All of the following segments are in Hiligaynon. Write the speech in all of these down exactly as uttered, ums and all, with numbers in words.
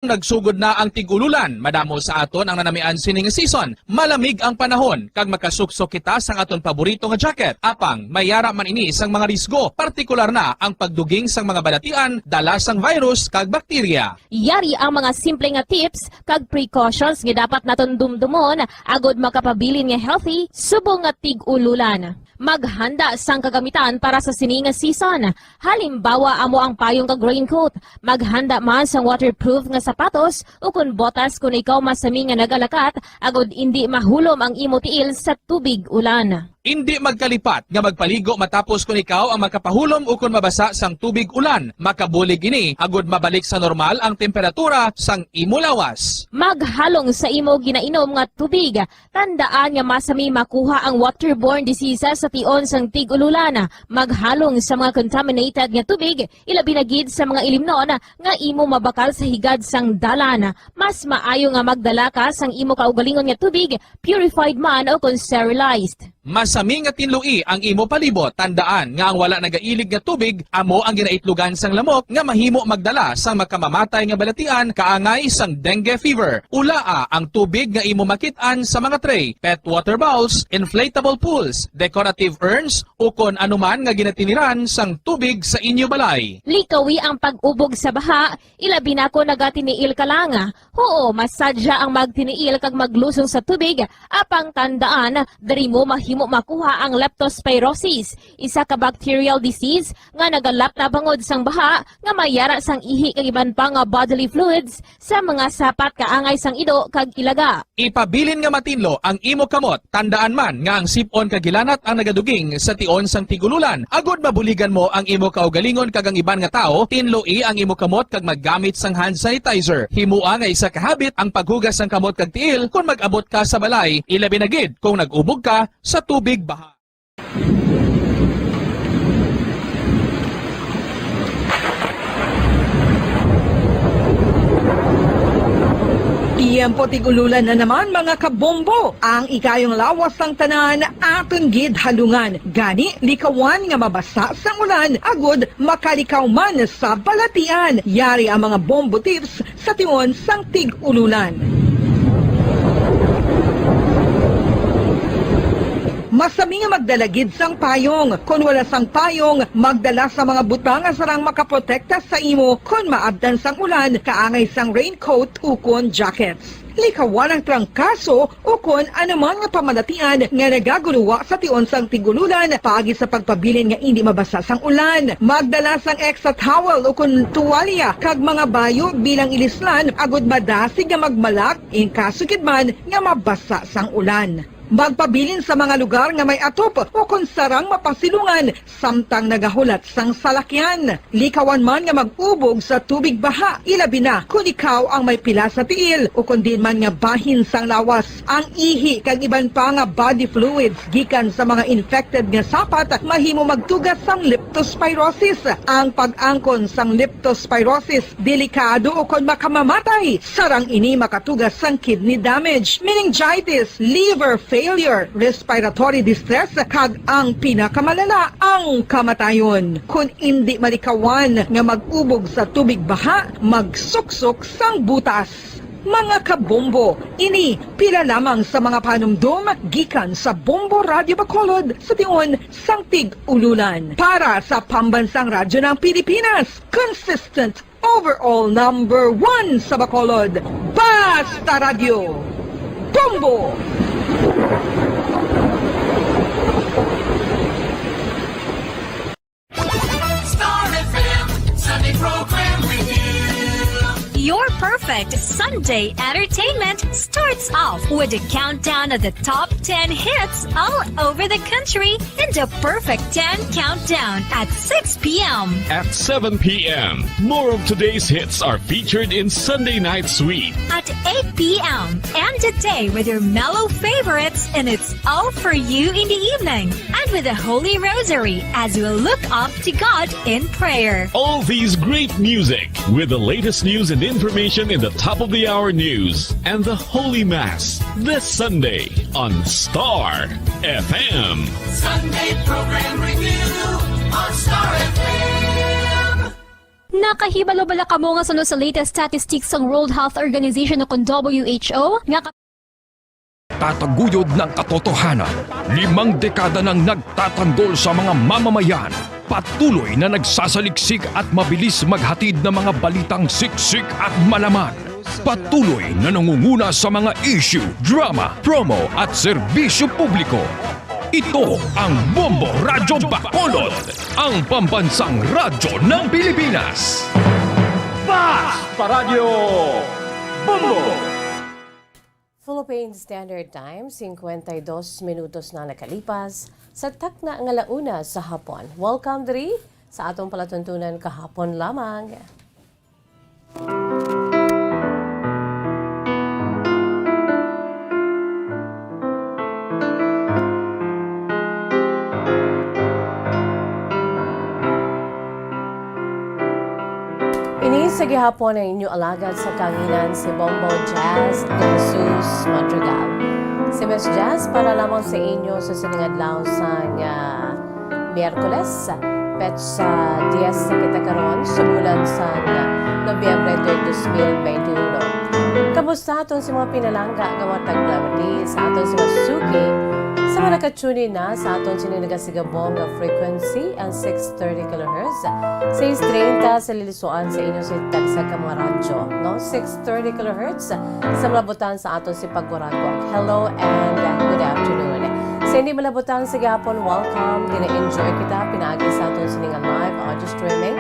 Nagsugod na ang tig-ululan. Madamo sa aton ang nanamian sini nga season. Malamig ang panahon, kag makasuksok kita sang aton paborito nga jacket. Apang, may ara man ini sang mga risgo, partikular na ang pagduging sang mga balatian dala sang virus kag bakterya. Yari ang mga simple nga tips kag precautions nga dapat naton dumdumon agud makapabilin nga healthy subong nga tig-ululan. Maghanda sang kagamitan para sa sini nga season. Halimbawa, amo ang payong kag raincoat. Maghanda man sang waterproof nga sapatos ukon botas kon ikaw masami nga nagalakat, agud indi mahulom ang imo tiil sa tubig ulan. Indi magkalipat nga magpaligo matapos kon ikaw ang makapahulom ukon mabasa sang tubig ulan. Makabulig ini agud mabalik sa normal ang temperatura sang imo lawas. Maghalong sa imo ginainom nga tubig. Tandaan nga masami makuha ang waterborne diseases sa tion sang tig-ululan. Maghalong sa mga contaminated nga tubig, ilabi na gid sa mga ilimnon nga imo mabakal sa higad sang dalan. Mas maayo nga magdala ka sang imo kaugalingon nga tubig, purified man o kon sterilized. Masami nga tinloi ang imo palibot. Tandaan nga ang wala nagailig nga tubig amo ang ginaitlogan sang lamok nga mahimo magdala sang makamamatay nga balatian kaangay sang dengue fever. Ulaa ang tubig nga imo makit-an sa mga tray, pet water bowls, inflatable pools, decorative urns, ukon anuman nga ginatiniran sang tubig sa inyo balay. Likawi ang pag-ubog sa baha, ilabi na kon nagatiniil ka lang. Huo, masadya ang magtiniil kag maglusong sa tubig, apang tandaan, diri mo mahimo makuha ang leptospirosis, isa ka bacterial disease nga nagalapta bangod sang baha nga may ara sang ihi kag iban pa nga bodily fluids sa mga sapat kaangay sang ido kag ilaga. Ipabilin nga matinlo ang imo kamot. Tandaan man nga ang sip-on kag hilanat ang nagaduging sa tion sang tig-ululan. Agud mabuligan mo ang imo kaugalingon kag ang iban nga tawo, tinloi ang imo kamot kag maggamit sang hand sanitizer. Himoa nga isa ka habit ang paghugas sang kamot kag tiil kon mag-abot ka sa balay, ilabi na gid kon nag-ubog ka sa tubig baha. Tiyempo tig-ululan na naman, mga kabombo. Ang ikayong lawas sang tanan aton gid halungan. Gani, likawan nga mabasa sang ulan agud makalikaw man sa balatian. Yari ang mga bombo tips sa tion sang tig-ululan. Masami nga magdala gid sang payong. Kon wala sang payong, magdala sa mga butang nga sarang makaprotekta sa imo kon maabtan sang ulan, kaangay sang raincoat ukon jackets. Likawan ang trangkaso ukon anuman nga pamalatian nga nagagulowa sa tion sang tig-ululan paagi sa pagpabilin nga indi mabasa sang ulan. Magdala sang extra towel ukon tuwalya kag mga bayo bilang ilislan agud madasig nga magmalak in kaso gid man nga mabasa sang ulan. Magpabilin sa mga lugar nga may atop ukon sarang mapasilungan samtang nagahulat sang salakyan. Likawan man nga mag-ubog sa tubig baha, ilabi na kon ikaw ang may pila sa tiil ukon diin man nga bahin sang lawas. Ang ihi kag iban pa nga body fluids gikan sa mga infected nga sapat mahimo magtuga sang leptospirosis. Ang pag-angkon sang leptospirosis delikado ukon makamamatay. Sarang ini makatuga sang kidney damage, meningitis, liver failure, respiratory distress, kag ang pinakamalala, ang kamatayon. Kon indi malikawan nga mag-ubog sa tubig baha, magsuksok sang butas. Mga kabombo, ini pila lamang sa mga panumdom gikan sa Bombo Radyo Bacolod sa tion sang tig-ululan. Para sa Pambansang Radyo ng Pilipinas, consistent overall number one sa Bacolod, Basta Radyo, Bombo! Star F M Sunday Program Review. Your perfect Sunday entertainment starts off with a countdown of the top ten hits all over the country in the Perfect ten Countdown at six p.m. At seven p.m., more of today's hits are featured in Sunday Night Sweet. At eight p.m., end the day with your mellow favorites, and it's all for you in the evening. And with the Holy Rosary, as we look up to God in prayer. All these great music with the latest news and information in the top of the hour news and the Holy Mass this Sunday on Star F M. Sunday Program Review on Star F M. Nakahibalo bala kamo nga suno sa latest statistics sang World Health Organization o kon W H O nga ka- Tataguyod ng katotohanan. Limang dekada nang nagtatanggol sa mga mamamayan. Patuloy na nagsasaliksik at mabilis maghatid ng mga balitang siksik at malaman. Patuloy na nangunguna sa mga issue, drama, promo at serbisyo publiko. Ito ang Bombo Radyo Bacolod, ang pambansang radyo ng Pilipinas. Fast Paradyo Bombo! Philippine Standard Time, cincuenta y dos minutos na nakalipas sa takna nga la una sa hapon. Welcome diri sa atong palatuntunan kahapon lamang. Ini sa gihapon ang inyo alagad sa kanginan, si Bombo Jazz de Jesus Madrigal. Si Miss Jazz para lamang sa inyo sa sining adlaw sang, ah, Miyerkules, petsa dies na kita karon sa bulan sang Nobyembre, dos mil bente uno. Kamusta aton si mga pinalangga nga mga tagpalamati sa aton si mga suki sa mga naka-tune in na sa aton sini nagasigabong nga frequency, ang six thirty kilohertz, sais treinta sa lilisuan sa inyo si tagsa ka mga radyo, no? Six thirty kilohertz sa malabutan sa aton si pagwaragwag. Hello and good afternoon. Sa hindi malabutan sa gihapon, welcome. Gina-enjoy kita pinaagi sa aton sini nga live audio streaming.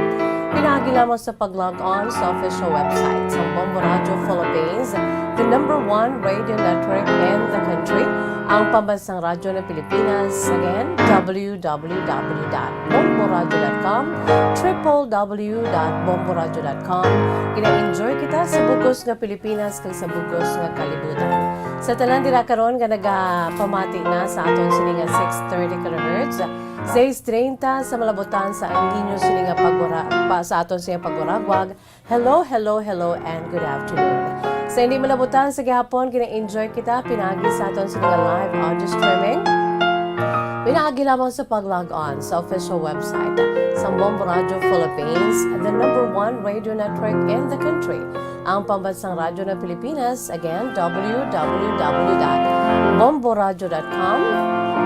Pinaagi lamang sa pag-log on sa official website sa Bombo Radio Philippines, the number one radio network in the country, ang pambansang radyo ng Pilipinas. Again, w w w dot bomboradio dot com, triple w dot bomboradio dot com. Gina-enjoy kita sa bugos nga Pilipinas kag sa bugos nga kalibutan. Sa tanan dira karon nga nagapamati na sa aton sini nga six thirty kilohertz, sais treinta sa malabutan sa ang inyo sini nga pagwara-, pa, sa aton sini nga pagwaragwag. Hello, hello, hello, and good afternoon. Sa hindi malabutan sa gihapon, gina-enjoy kita pinaagi sa aton sini nga live audio streaming. Pinaagi lamang sa pag-log on sa official website sa Bombo Radio Philippines, the number one radio network in the country, ang pambansang radyo ng Pilipinas. Again, w w w dot bomboradio dot com,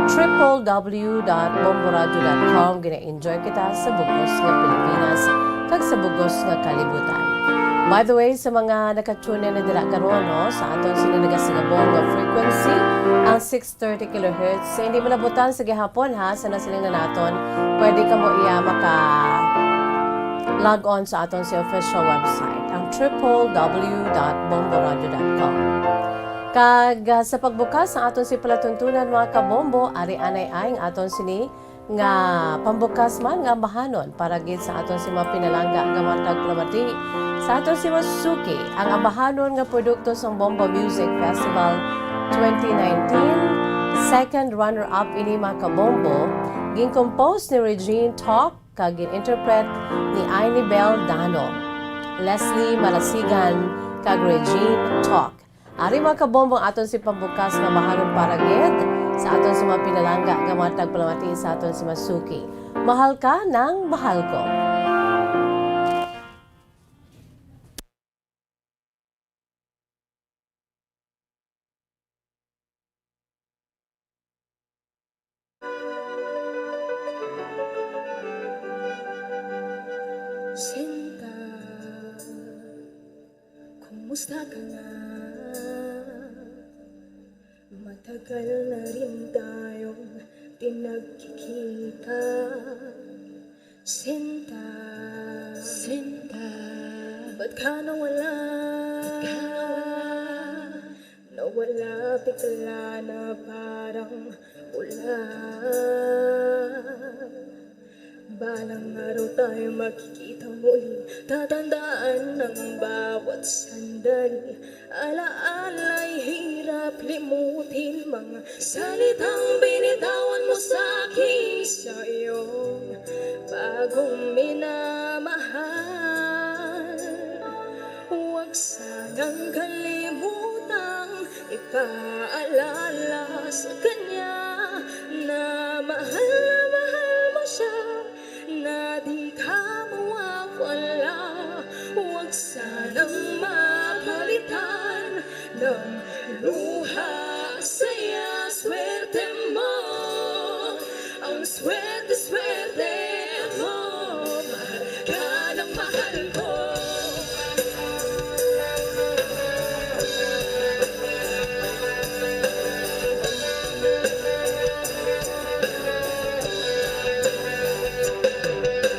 triple w dot bomboradio dot com. Gina-enjoy kita sa bugos nga Pilipinas kag sa bugos nga kalibutan. By the way, sa mga naka-tune in na dira karon, no, sa aton sini nagasigabong nga frequency, ang six thirty kilohertz. Sa hindi malabutan sa gihapon, ha, sa nasiling na naton, pwede kamo iya maka log on sa aton si official website, ang triple w dot bomboradio dot com. Kag, ah, sa pagbukas sa aton si palatuntunan, mga kabombo, ari anay ay ang aton sini nga pambukas man nga ambahanon para gid sa aton si mga pinalangga nga mga tagpalamati, sa aton si mga suki, ang ambahanon nga produkto sang Bombo Music Festival twenty nineteen. Second runner-up ini, mga kabombo, gin-compose ni Regine Talk kag gin-interpret ni Ainibel Dano, Leslie Marasigan, kag Regine Talk. Ari, mga kabombo, ang aton si pambukas nga ambahanon para gid sa aton si mga pinalangga nga mga tagpalamati sa aton si mga suki. Mahal ka nang mahal ko. Sinta, kumusta ka na? Matagal na rin tayong di nagkikita. Sinta, Sinta, ba't ka nawala? Ba't ka nawala? Nawala bigla na parang ulan. Balang araw tayo magkikita muli. Tatandaan ang bawat sandali. Alaala'y hirap limutin. Mga salitang binitawan mo sa akin sa iyong bagong minamahal. Huwag sanang kalimutang ipaalala sa kanya na mahal na mahal mo siya, na di ka mawawala. Luha, saya, swerte mo. Ang swerte, swerte mo. Mahal ka ng mahal ko.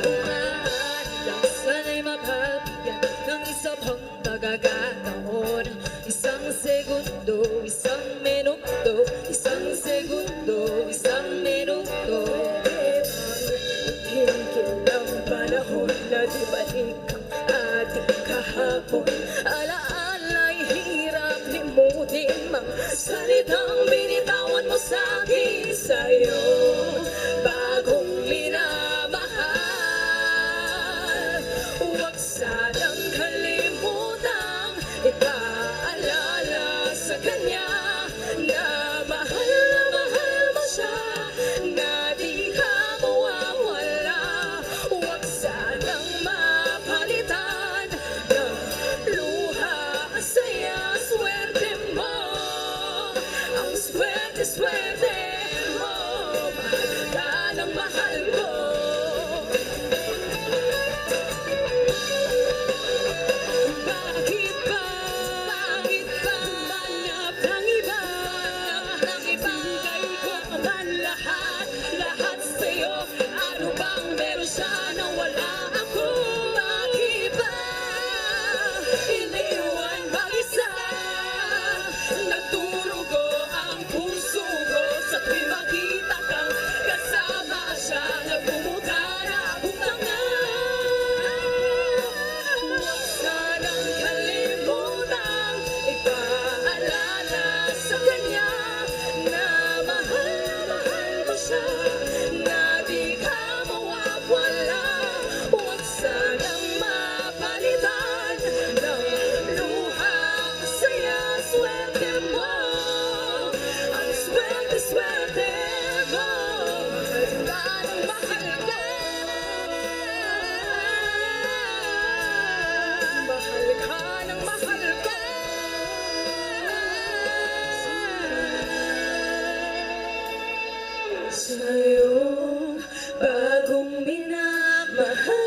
Umahari lang sana'y mapabigyan ng isa pang pagkakataon. Isang segundo, isang minuto, isang segundo, isang minuto. Pwede bang tingin ang panahon na di balik ang ating kahapon? Alaala'y hirap limutin, mga salitang binitawan mo sa akin. Sa'yo, bagong minamahal. Huwag sanang kalimutang ipaalala sa kanya na mahal na mahal mo siya, na di ka mawawala. Huwag sanang mapalitan ng luha, saya, swerte mo. Ang swerte, swerte mo. Mahal ka ng mahal ko. Bakit ba? Bakit ba? Humanap ng iba. Humanap ng iba. Ibigay ko man lahat, lahat sa'yo. Ano bang meron siya na wala ako? Bakit ba iniwan mag-isa? Nagdurugo ang puso ko sa tuwing makita kang kasama siya. Nagmumukha na ang tanga. Huwag sanang kalimutang ipaalala sa kanya na mahal na mahal mo siya, na di ka mawawala. Huwag sanang mapalitan ng luha, saya, swerte mo. Ang swerte, swerte mo. Mahal ka ng mahal ko. Mahal ka ng mahal ko. Sa'yo, bagong minamahal.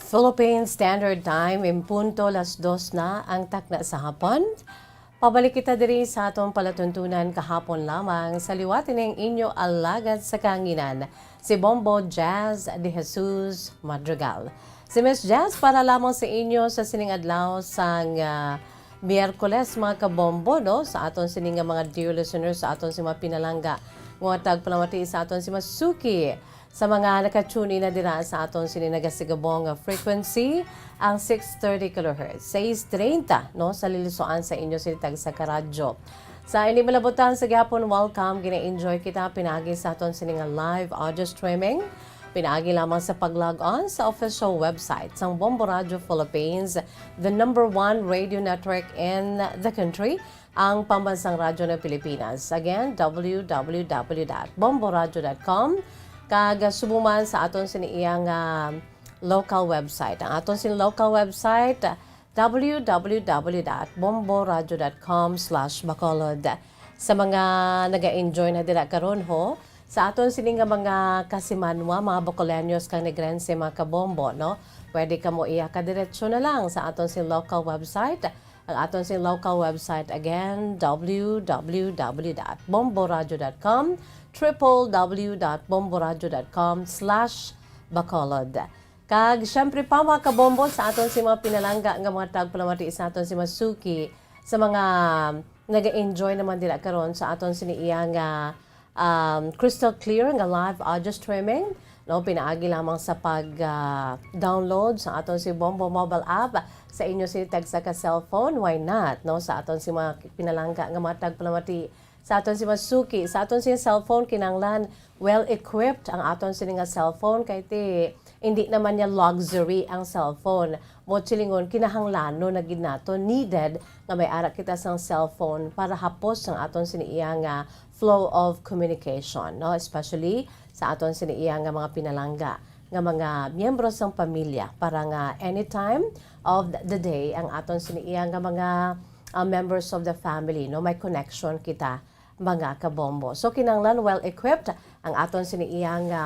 Philippine Standard Time, in punto las dos na ang takna sa hapon. Pabalik kita diri sa aton palatuntunan kahapon lamang sa liwat ining inyo alagad sa kahanginan, si Bombo Jazz de Jesus Madrigal. Si Miss Jazz para lamang sa inyo sa sining adlaw sang, ah, Miyerkules, mga kabombo, no? Sa aton sini nga mga dear listeners, sa aton si mga pinalangga, nga tagpalamati sa aton si Masuki, sa mga naka-tune in na dira sa aton sini nagasigubong nga frequency, ang six thirty kilohertz, sais treinta, no, sa lilusoan sa inyo sini tagsa ka radyo. Sa hindi malabutan sa gihapon, welcome, gina-enjoy kita pinaagi sa aton sini nga live audio streaming. Pinaagi lamang sa pag-log on sa official website sang Bombo Radio Philippines, the number one radio network in the country, ang pambansang radyo ng Pilipinas. Again, w w w dot bomboradio dot com. Kag subong man sa aton sini iya nga local website. Ang aton sini local website, w w w dot bomboradio dot com slash bacolod. Sa mga naga-enjoy na dira karon, ho, sa aton sini nga mga kasimanwa, mga Bacoleños kag Negrense, mga kabombo, no? Pwede kamo iya kadiretso na lang sa aton sini local website. Ang aton sini local website again, w w w dot bomboradio dot com, triple w dot bomboradio dot com slash bacolod. Kag syempre pa, mga kabombo, sa aton si mga pinalangga nga mga tagpalamati sa aton si Masuki, sa mga naga-enjoy naman dira karon sa aton sini iya nga, um, crystal clear nga live audio streaming, no, pinaagi lamang sa pag, ah, download sa aton si Bombo mobile app sa inyo sini tagsa ka cellphone. Why not, no, sa aton si mga pinalangga nga mga tagpalamati Sa aton si Masuki, sa aton si cellphone, kinahanglan well-equipped ang aton sini nga cellphone, kay ti, hindi naman niya luxury ang cellphone. Mo silingon, kinahanglanon na gid nato, needed, nga may ara kita sang cellphone para hapos ang aton sini iya nga flow of communication, no? Especially sa aton sini iya nga mga pinalangga, nga mga miyembro sang pamilya, para nga anytime of the day ang aton sini iya nga mga, ah, members of the family, no? May connection kita, mga kabombo. So, kinahanglan well-equipped ang aton sini iya nga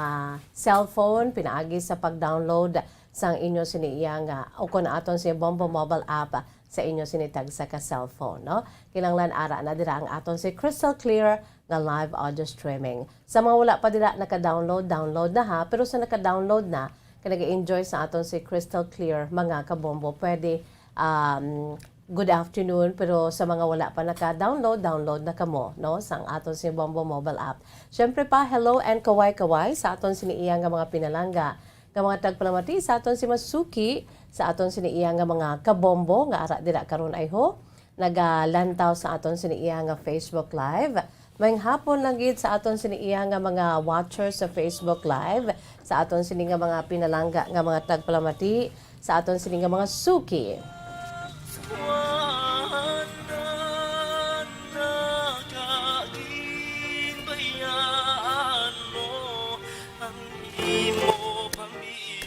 cellphone pinaagi sa pag-download sang inyo sini iya nga, o kon aton si Bombo mobile app sa inyo sini tagsa ka cellphone, no? Kinahanglan ara na dira ang aton si crystal clear nga live audio streaming. Sa mga wala pa dira naka-download, download na ha. Pero sa naka-download na, kay nag-enjoy sa aton si crystal clear, mga kabombo, pwede, um, good afternoon, pero sa mga wala pa naka-download, download na kamo, no, sang aton si Bombo mobile app. Syempre pa, hello and kaway-kaway sa aton sini iya nga mga pinalangga, nga mga tagpalamati sa aton si Masuki, sa aton sini iya nga mga kabombo nga ara dira karon, I hope nagalantaw sa aton sini iya nga Facebook Live. Maayong hapon lang gid sa aton sini iya nga mga watchers sa Facebook Live, sa aton sini nga mga pinalangga nga mga tagpalamati, sa aton sini nga mga suki.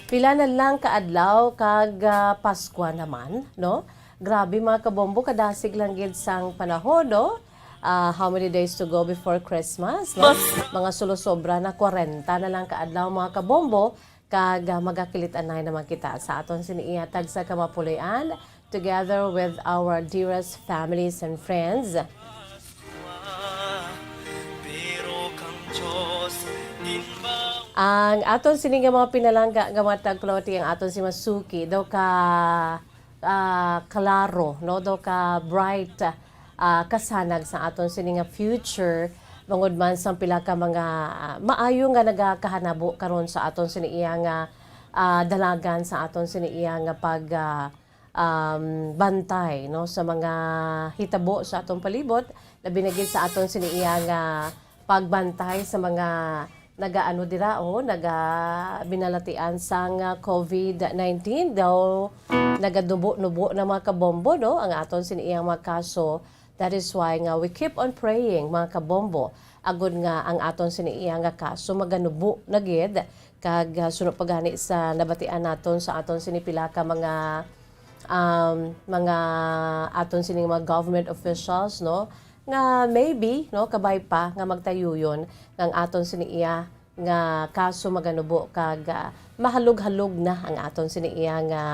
Pila na lang ka adlaw kag, ah, Paskwa naman, no? Grabe, mga kabombo, kadasig lang gid sang panahon, no? Ah, how many days to go before Christmas, no? Mga sulosobra na, kwarenta na lang ka adlaw, mga kabombo, kag, ah, magakilit-anay naman kita sa aton sini iya tagsa ka mapuloy-an, together with our dearest families and friends. Ang aton sini nga mga pinalangga nga mga tagpalamati, ang aton si Masuki, daw ka, ah, klaro, no? Daw ka bright, ah, kasanag sa aton sini nga future, bangod man sang pila ka mga, ah, maayo nga nagakahanabo karon sa aton sini iya nga, ah, dalagan, sa aton sini iya nga pag, ah, um, bantay, no, sa mga hitabo sa atong palibot, labi na gid sa aton sini iya nga pagbantay sa mga nagaano dira, oh, naga binalatian sang, ah, covid nineteen. Daw naganubo-nubo na, mga kabombo, no, ang aton sini iyang mga kaso. That is why nga we keep on praying, mga kabombo, agud nga ang aton sini iya nga kaso maganubo na gid, kag, ah, suno pa gani sa nabatian naton sa aton sini pila ka mga, um, mga aton sining mga government officials, no, nga maybe, no, kabay pa nga magtayuyon nga ang aton sini iya nga kaso maganubo kag, ah, mahalog-halog na ang aton sini iya nga,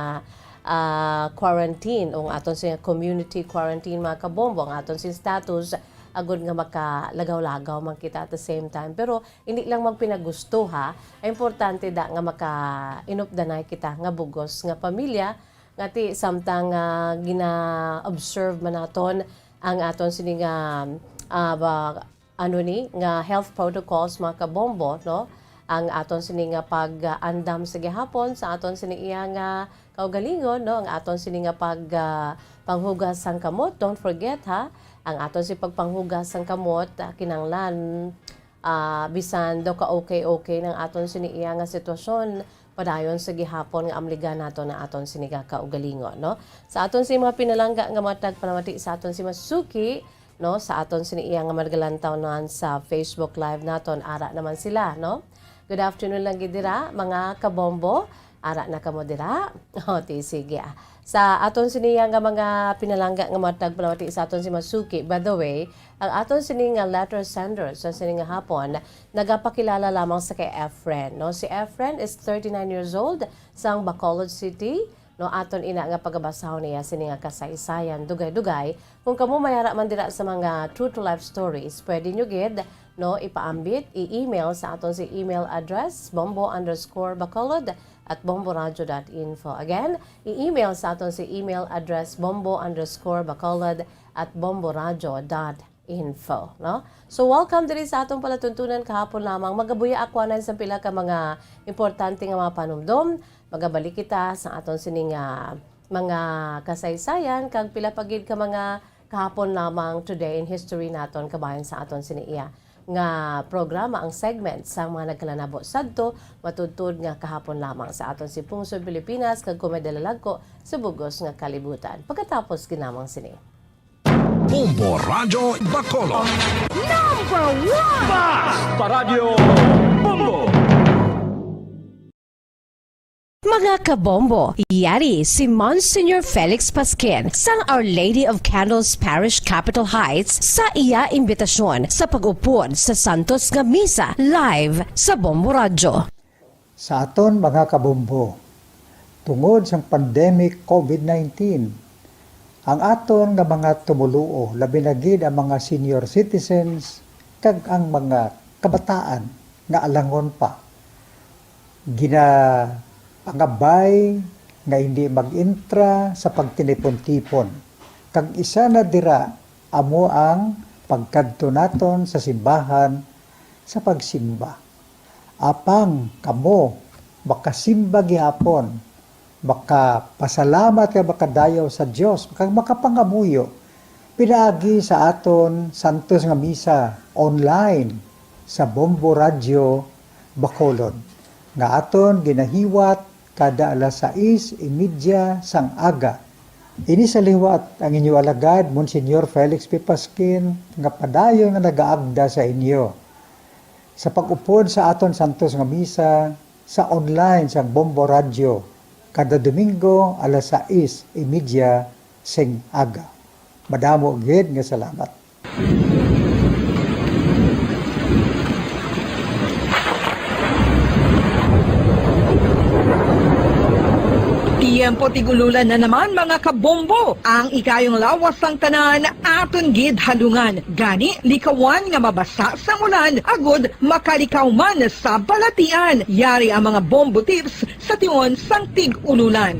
ah, quarantine, o ang aton sini community quarantine, mga kabombo, ang aton sini status, agud nga makalagaw-lagaw man kita at the same time. Pero hindi lang magpinagusto, ha. Ang importante da nga makainupdanay kita nga bug-os nga pamilya, nga ti samtang, ah, gina-observe man naton ang aton sini nga, ah, ba, ano ni, nga health protocols, mga kabombo, no? Ang aton sini nga pag-andam sa gihapon sa aton sini iya nga kaugalingon, no? Ang aton sini nga pag, ah, panghugas sang kamot, don't forget, ha? Ang aton si pagpanghugas sang kamot, ah, kinahanglan, ah, bisan daw ka okay-okay nang aton sini iya nga sitwasyon, padayon sa gihapon nga amligan nato na aton sini nga kaugalingon, no? Sa aton si mga pinalangga nga mga tagpalamati sa aton si Masuki, no, sa aton sini iya nga madgalantaw nan sa Facebook Live naton, ara naman sila, no? Good afternoon lang gid dira, mga kabombo. Ara na kamo dira? O, ti, sige, ah. Sa aton sini iya nga mga pinalangga nga mga tagpalamati sa aton si Masuki. By the way, ang aton sini nga letter sender sa sini nga hapon nagapakilala lamang sa kay Efren, no? Si Efren is thirty-nine years old, sang Bacolod City, no? Aton ina nga pagabasahon niya sini nga kasaysayan dugay-dugay. Kung kamo may ara man dira sa mga true to life stories, pwede nyo gid, no, ipaambit, i-email sa aton si email address, bombo underscore bacolod at bomboradio dot info. Again, i-email sa aton si email address, bombo underscore bacolod at bomboradio dot info, no? So, welcome diri sa atong palatuntunan kahapon lamang. Magabuya akwanan sa pila ka mga importante nga mga panumdom. Magabalik kita sa aton sining, ah, mga kasaysayan kag pila pa gid ka mga Kahapon lamang, Today in History naton, kabahin sa aton sini iya nga programa ang segment sa mga nagkalanabo sadto, matudtod nga kahapon lamang sa aton si Pungsod Pilipinas kag Komedya Lalagko sa bugos nga kalibutan. Pagkatapos ginamang sini. Bombo Radyo Bacolod. Number one! Basta Radyo Bombo! Mga kabombo, yari si Monsignor Felix Pasquin sang Our Lady of Candles Parish, Capitol Heights, sa iya imbitasyon sa pag-upod sa Santos nga Misa live sa Bombo Radyo. Sa aton mga kabombo, tungod sang pandemic COVID nineteen, ang aton nga mga tumoluo, labi na gid ang mga senior citizens kag ang mga kabataan nga alangon pa, ginapangabay nga hindi mag-intra sa pagtinipon-tipon, kag isa na dira amo ang pagkadto naton sa simbahan sa pagsimba. Apang kamo makasimba gihapon, makapasalamat kag makadayaw sa Dios, kag makapangamuyo pinaagi sa aton santos nga misa online sa Bombo Radyo Bacolod, nga aton ginahiwat kada alas sais y media sang aga. Ini sa liwat ang inyo alagad, Monsignor Felix P. Pasquin, nga padayon nga nagaagda sa inyo sa pag-upod sa aton santos nga misa sa online sang Bombo Radyo kada Domingo alas sais y media sing aga. Madamo gid nga salamat. Tiyempo tig-ululan na naman, mga kabombo. Ang ikayong lawas sang tanan aton gid halungan. Gani, likawan nga mabasa sang ulan agud makalikaw man sa balatian. Yari ang mga bombo tips sa tion sang tig-ululan.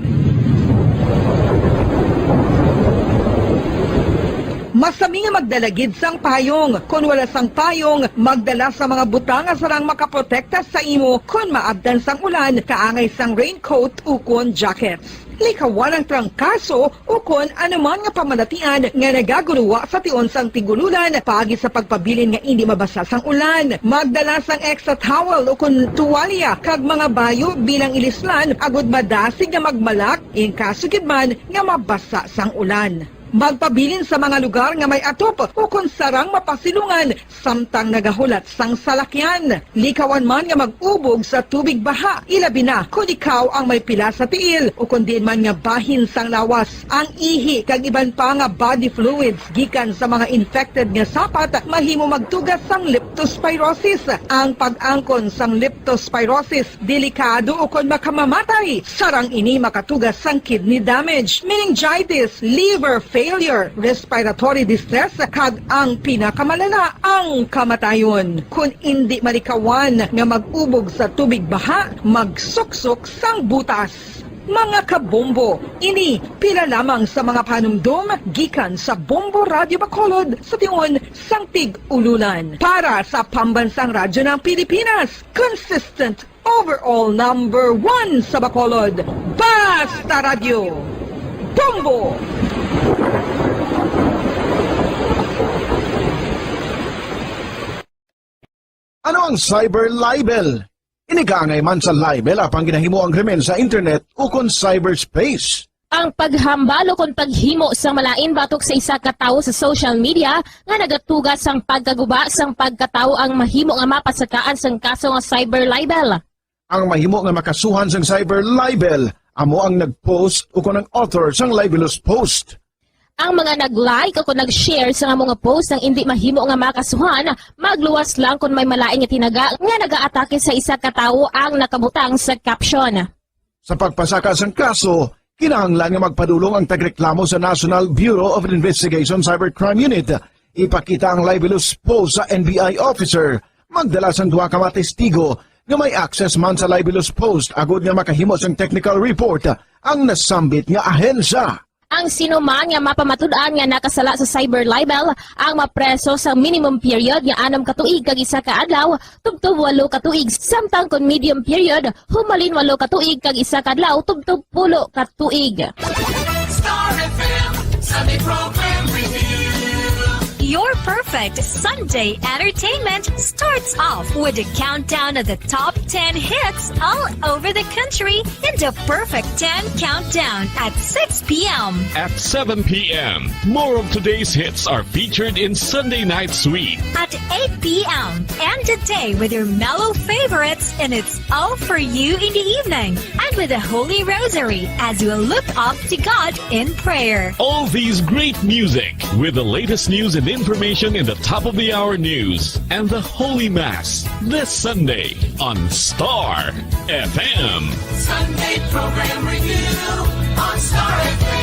Masami nga magdala gid sang payong. Kon wala sang payong, magdala sa mga butang nga sarang makaprotekta sa imo kon maabtan sang ulan, kaangay sang raincoat ukon jackets. Likawan ang trangkaso ukon anuman nga pamalatian nga nagaguruwa sa tion sang tig-ululan paagi sa pagpabilin nga indi mabasa sang ulan. Magdala sang extra towel ukon tuwalya kag mga bayo bilang ilislan agud madasig nga magmalak in kaso gid man nga mabasa sang ulan. Magpabilin sa mga lugar nga may atop ukon sarang mapasilungan samtang nagahulat sang salakyan. Likawan man nga mag-ubog sa tubig baha, ilabi na kon ikaw ang may pila sa tiil ukon diin man nga bahin sang lawas. Ang ihi kag iban pa nga body fluids gikan sa mga infected nga sapat mahimo magtuga sang leptospirosis. Ang pag-angkon sang leptospirosis delikado ukon makamamatay. Sarang ini makatuga sang kidney damage, meningitis, liver failure, respiratory distress, kag ang pinakamalala, ang kamatayon. Kon indi malikawan nga mag-ubog sa tubig baha, magsuksok sang butas. Mga kabombo, ini pila lamang sa mga panumdom gikan sa Bombo Radyo Bacolod sa tion sang tig-ululan. Para sa Pambansang Radyo ng Pilipinas, consistent overall number one sa Bacolod, Basta Radyo, Bombo! Ano ang cyber libel? Ini kaangay man sa libel apang ginahimo ang krimen sa internet ukon cyberspace. Ang paghambal ukon paghimo sang malain batok sa isa ka tawo sa social media nga nagatuga sang pagkaguba sang pagkatawo ang mahimo nga mapasakaan sang kaso nga cyber libel. Ang mahimo nga makasuhan sang cyber libel amo ang nag-post ukon ang author sang libelous post. Ang mga nag-like ukon nag-share sang amo nga post ang indi mahimo nga makasuhan, magluwas lang kon may malain nga tinaga nga nagaatake sa isa ka tawo ang nakabutang sa caption. Sa pagpasaka sang kaso, kinahanglan nga magpadulong ang tagreklamo sa National Bureau of Investigation Cybercrime Unit. Ipakita ang libelous post sa N B I officer, magdala sang duha ka mga testigo nga may access man sa libelous post agud nga makahimo sang technical report ang nasambit nga ahensya. Ang sino man nga mapamatud-an nga nakasala sa cyber libel ang mapreso sa minimum period nga anom ka tuig kag isa ka adlaw tubtob walo ka tuig, samtang kon medium period, humalin walo ka tuig kag isa ka adlaw tubtob pulo ka tuig. Star F M, Sunday program with you. Perfect Sunday entertainment starts off with a countdown of the top ten hits all over the country in the Perfect ten Countdown at six p.m. At seven p.m., more of today's hits are featured in Sunday Night Sweet. At eight p.m., end the day with your mellow favorites, and it's all for you in the evening. And with the Holy Rosary as you look up to God in prayer. All these great music with the latest news and information in the top of the hour news and the Holy Mass this Sunday on Star F M. Sunday Program Review on Star F M.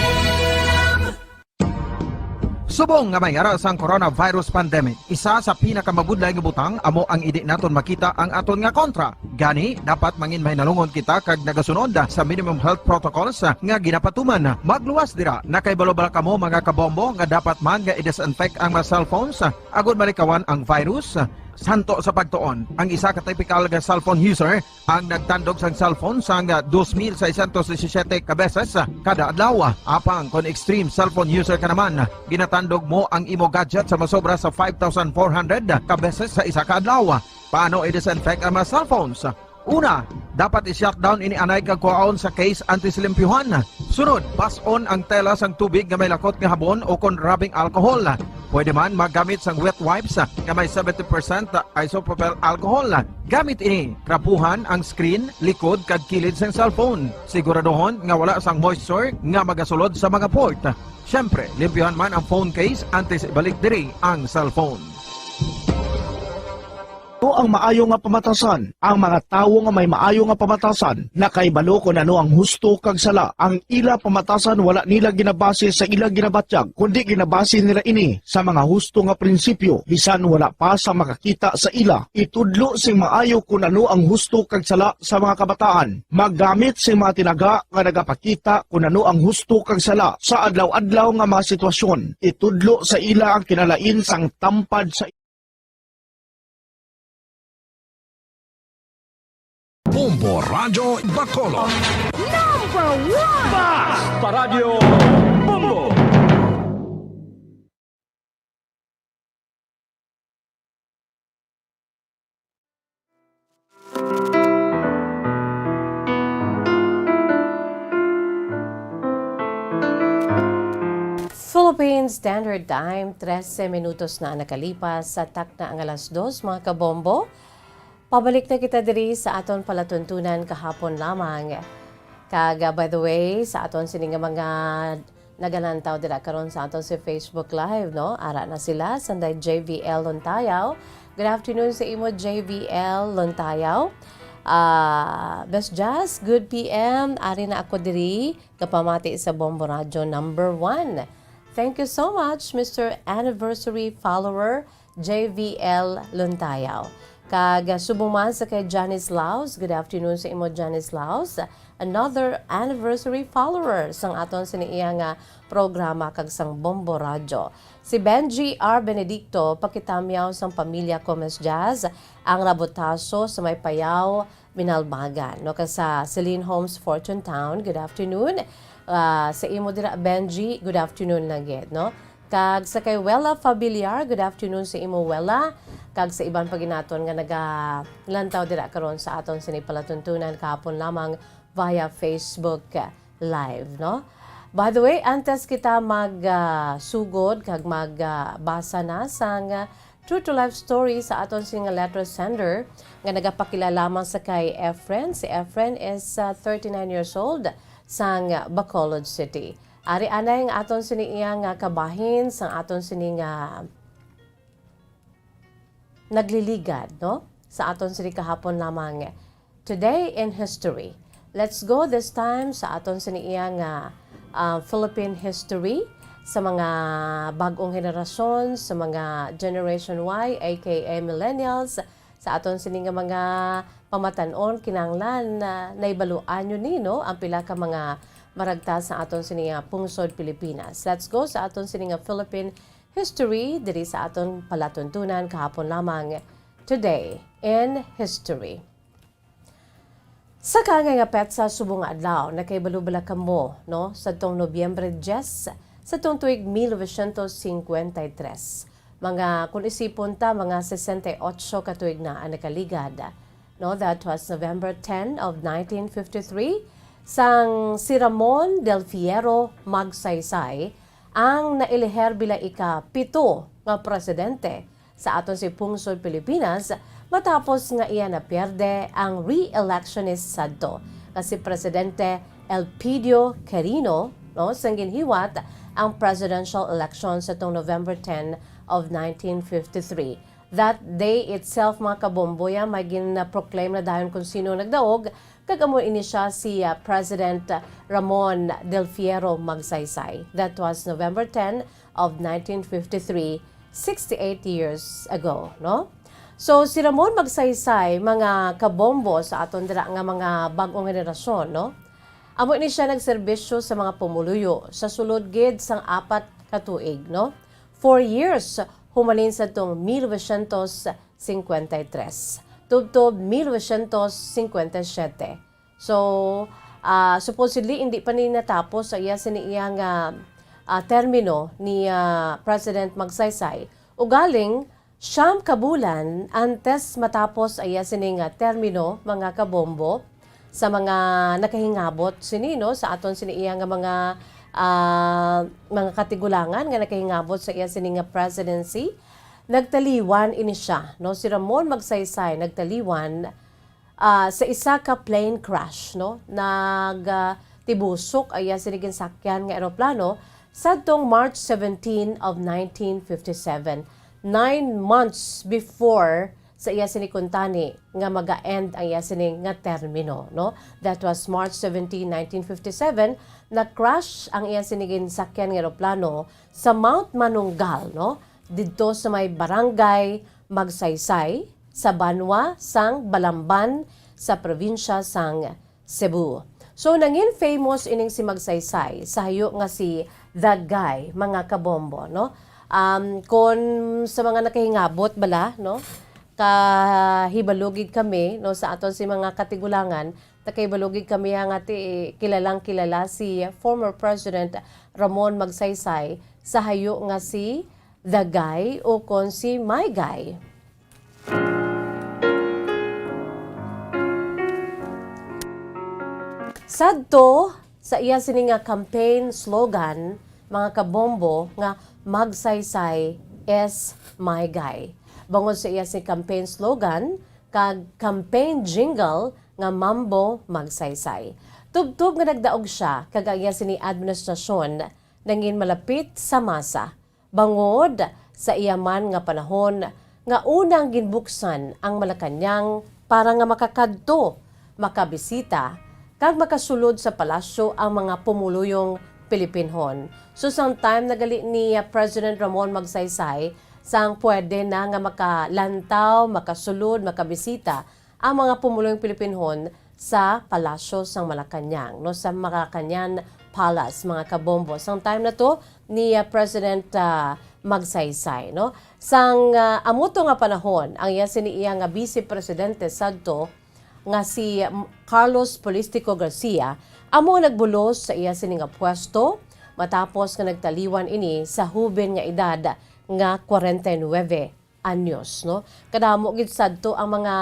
Subong nga may ara sang coronavirus pandemic, isa sa pinakamabudlay nga butang amo ang indi naton makita ang aton nga kontra. Gani, dapat mangin mahinalungon kita kag nagasunod sa minimum health protocols nga ginapatuman. Magluwas dira, nakaibalo bala kamo, mga kabombo, nga dapat man nga i-disinfect ang mga cellphones agud malikawan ang virus? Santo sa pagtuon, ang isa ka typical nga cellphone user ang nagtandog sang cellphone sang dos mil seiscientos disisiete ka beses kada adlaw. Apang kon extreme cellphone user ka naman, ginatandog mo ang imo gadget sa masobra sa five thousand four hundred ka beses sa isa ka adlaw. Paano i-disinfect ang mga cellphones? Una, dapat i-shutdown ini anay kag kuhaon sa case antes limpyuhan. Sunod, bas-on ang tela sang tubig nga may lakot nga habon o kon rubbing alcohol. Pwede man maggamit sang wet wipes nga may seventy percent isopropyl alcohol. Gamit ini, trapuhan ang screen, likod, kag kilid sang cellphone. Siguraduhon nga wala sang moisture nga magasulod sa mga port. Siyempre, limpyuhan man ang phone case antes ibalik diri ang cellphone. Ano ang maayo nga pamatasan? Ang mga tawo nga may maayo nga pamatasan nakahibalo kon ano ang husto kag sala. Ang ila pamatasan wala nila ginabase sa ila ginabatyag, kundi ginabase nila ini sa mga husto nga prinsipyo, bisan wala pa sa makakita sa ila. Itudlo sing maayo kon ano ang husto kag sala sa mga kabataan. Maggamit sing mga tinaga nga nagapakita kon ano ang husto kag sala sa adlaw-adlaw nga mga sitwasyon. Itudlo sa ila ang kinalain sang tampad sa Bombo Radyo Bacolod. Number one! Basta Radyo Bombo! Philippine Standard Time, trese minutos na ang nakalipas sa takna nga alas dos, mga kabombo. Pabalik na kita diri sa aton palatuntunan kahapon lamang. Kag, ah, by the way, sa aton sini nga mga nagalantaw dira karon sa aton si Facebook Live, no? Ara na sila, sanday J V L Lontayaw. Good afternoon sa imo, J V L Lontayaw. Ah, Best Jazz, good P M. Ari na ako diri, kapamati sa Bombo Radyo number one. Thank you so much, Mister Anniversary Follower J V L Lontayaw. Kag, ah, subong man sa kay Janice Laos. Good afternoon sa imo, Janice Laos. Another anniversary follower sang aton sini iya nga programa kag sang Bombo Radyo. Si Benji R Benedicto, pakitamyaw sang pamilya ko, Miss Jazz, ang Rabotaso sa may Payaw, Binalbagan, no? Kag sa Celine Homes, Fortune Town, good afternoon. Ah, sa imo dira, Benji, good afternoon lang gid, no? Kag sa kay Wella Fabiliar, good afternoon sa imo, Wella. Kag sa iban pa gid naton nga nagalantaw dira karon sa aton sini palatuntunan kahapon lamang via Facebook Live, no? By the way, antes kita mag, ah, sugod kag mag, ah, basa na sang, ah, true to life story sa aton sini nga letter sender nga nagapakilala lamang sa kay Efren. Si Efren is, ah, thirty-nine years old, sang Bacolod City. Ari anay ang aton sini iya nga kabahin sang aton sini nga nagliligad, no? Sa aton sini kahapon lamang. Today in history. Let's go this time sa aton sini iya nga, ah, Philippine history sa mga bag-ong henerasyon, sa mga Generation Y, A K A millennials, sa aton sini nga mga pamatan-on, kinahanglan na nahibaluan nyo ni, no, ang pila ka mga maragta sa aton sini nga pungsod Pilipinas. Let's go sa aton sini nga Philippine history diri sa aton palatuntunan kahapon lamang. Today in history. Sa kaangay nga petsa subong nga adlaw, nakahibalo bala kamo, no? Sadtong Nobyembre diyes, sadtong tuig mil novecientos cincuenta y tres, Mga, kung isipon ta, mga sesenta y ocho ka tuig na ang nakaligad. No, that was November ten of nineteen fifty-three, sang si Ramon del Fierro Magsaysay ang nailiher bilang ika-pito nga presidente sa aton si pungsod Pilipinas, matapos nga iya napierde ang re-electionist sadto nga si Presidente Elpidio Quirino, no, sang ginhiwat ang presidential election sa tong November ten of nineteen fifty-three. That day itself, mga kabombo, ya, may gin-proclaim na dayon kung sino nagdaog, kag amo ini siya si, ah, President Ramon del Fierro Magsaysay. That was November ten of nineteen fifty-three, sixty-eight years ago, no? So, si Ramon Magsaysay, mga kabombo sa aton dira nga mga bag-ong henerasyon, no? Amo ini siya nagserbisyo sa mga pumuluyo sa sulod gid sang apat ka tuig, no? Four years, humalin sa tong mil novecientos cincuenta y tres, tubtob mil novecientos cincuenta y siete. So, ah, supposedly, hindi pa ni natapos sa iya sini iya nga, ah, termino ni, ah, President Magsaysay. Ugaling, siyam ka bulan antes matapos ang iya sini nga termino, mga kabombo, sa mga nakahingabot sini, no, sa aton sini iya nga mga, ah, mga katigulangan nga nakahingabot sa iya sini nga presidency, nagtaliwan ini siya, no? Si Ramon Magsaysay nagtaliwan, ah, sa isa ka plane crash, no? Nag, ah, tibusok ang iya sini ginsakyan nga eroplano sadtong March seventeen of nineteen fifty-seven, nine months before sa iya sini kuntani nga maga-end ang iya sini nga termino, no? That was March seventeen, nineteen fifty-seven, na-crash ang iya sini ginsakyan nga eroplano sa Mount Manunggal, no? Didto sa may Barangay Magsaysay, sa banwa sang Balamban, sa probinsya sang Cebu. So, nangin famous ining si Magsaysay sa hayo nga si The Guy, mga kabombo, no? Um, kon sa mga nakahingabot bala, no? Kahibalo gid kami, no, sa aton si mga katigulangan, nakahibalo gid kami nga ti kilalang kilala si former President Ramon Magsaysay sa hayo nga si The Guy o kon si My Guy. Sadto sa iya sini nga campaign slogan, mga kabombo, nga "Magsaysay is my guy." Bangod sa iya sini campaign slogan kag campaign jingle nga "Mambo Magsaysay." Tubtob nga nagdaog siya kag ang iya sini administrasyon nangin malapit sa masa. Bangod sa iya man nga panahon nga unang ginbuksan ang Malacañang para nga makakadto, makabisita, kag makasulod sa palasyo ang mga pumuluyong Pilipinhon. So, sang time na gali ni, ah, President Ramon Magsaysay, sang pwede na nga makalantaw, makasulod, makabisita ang mga pumuluyong Pilipinhon sa Palasyo sang Malacañang, no, sa Malacañang Palace, mga kabombo. Sang time na to ni, ah, President, ah, Magsaysay, no? Sang, ah, amo to nga panahon, ang iya sini iya nga vice presidente sadto nga si, mm, Carlos Polistico Garcia amo ang nagbulos sa iya sini nga pwesto matapos nga nagtaliwan ini sa huben nga edad nga kwarenta y nuebe anyos, no? Kadamo gid sadto ang mga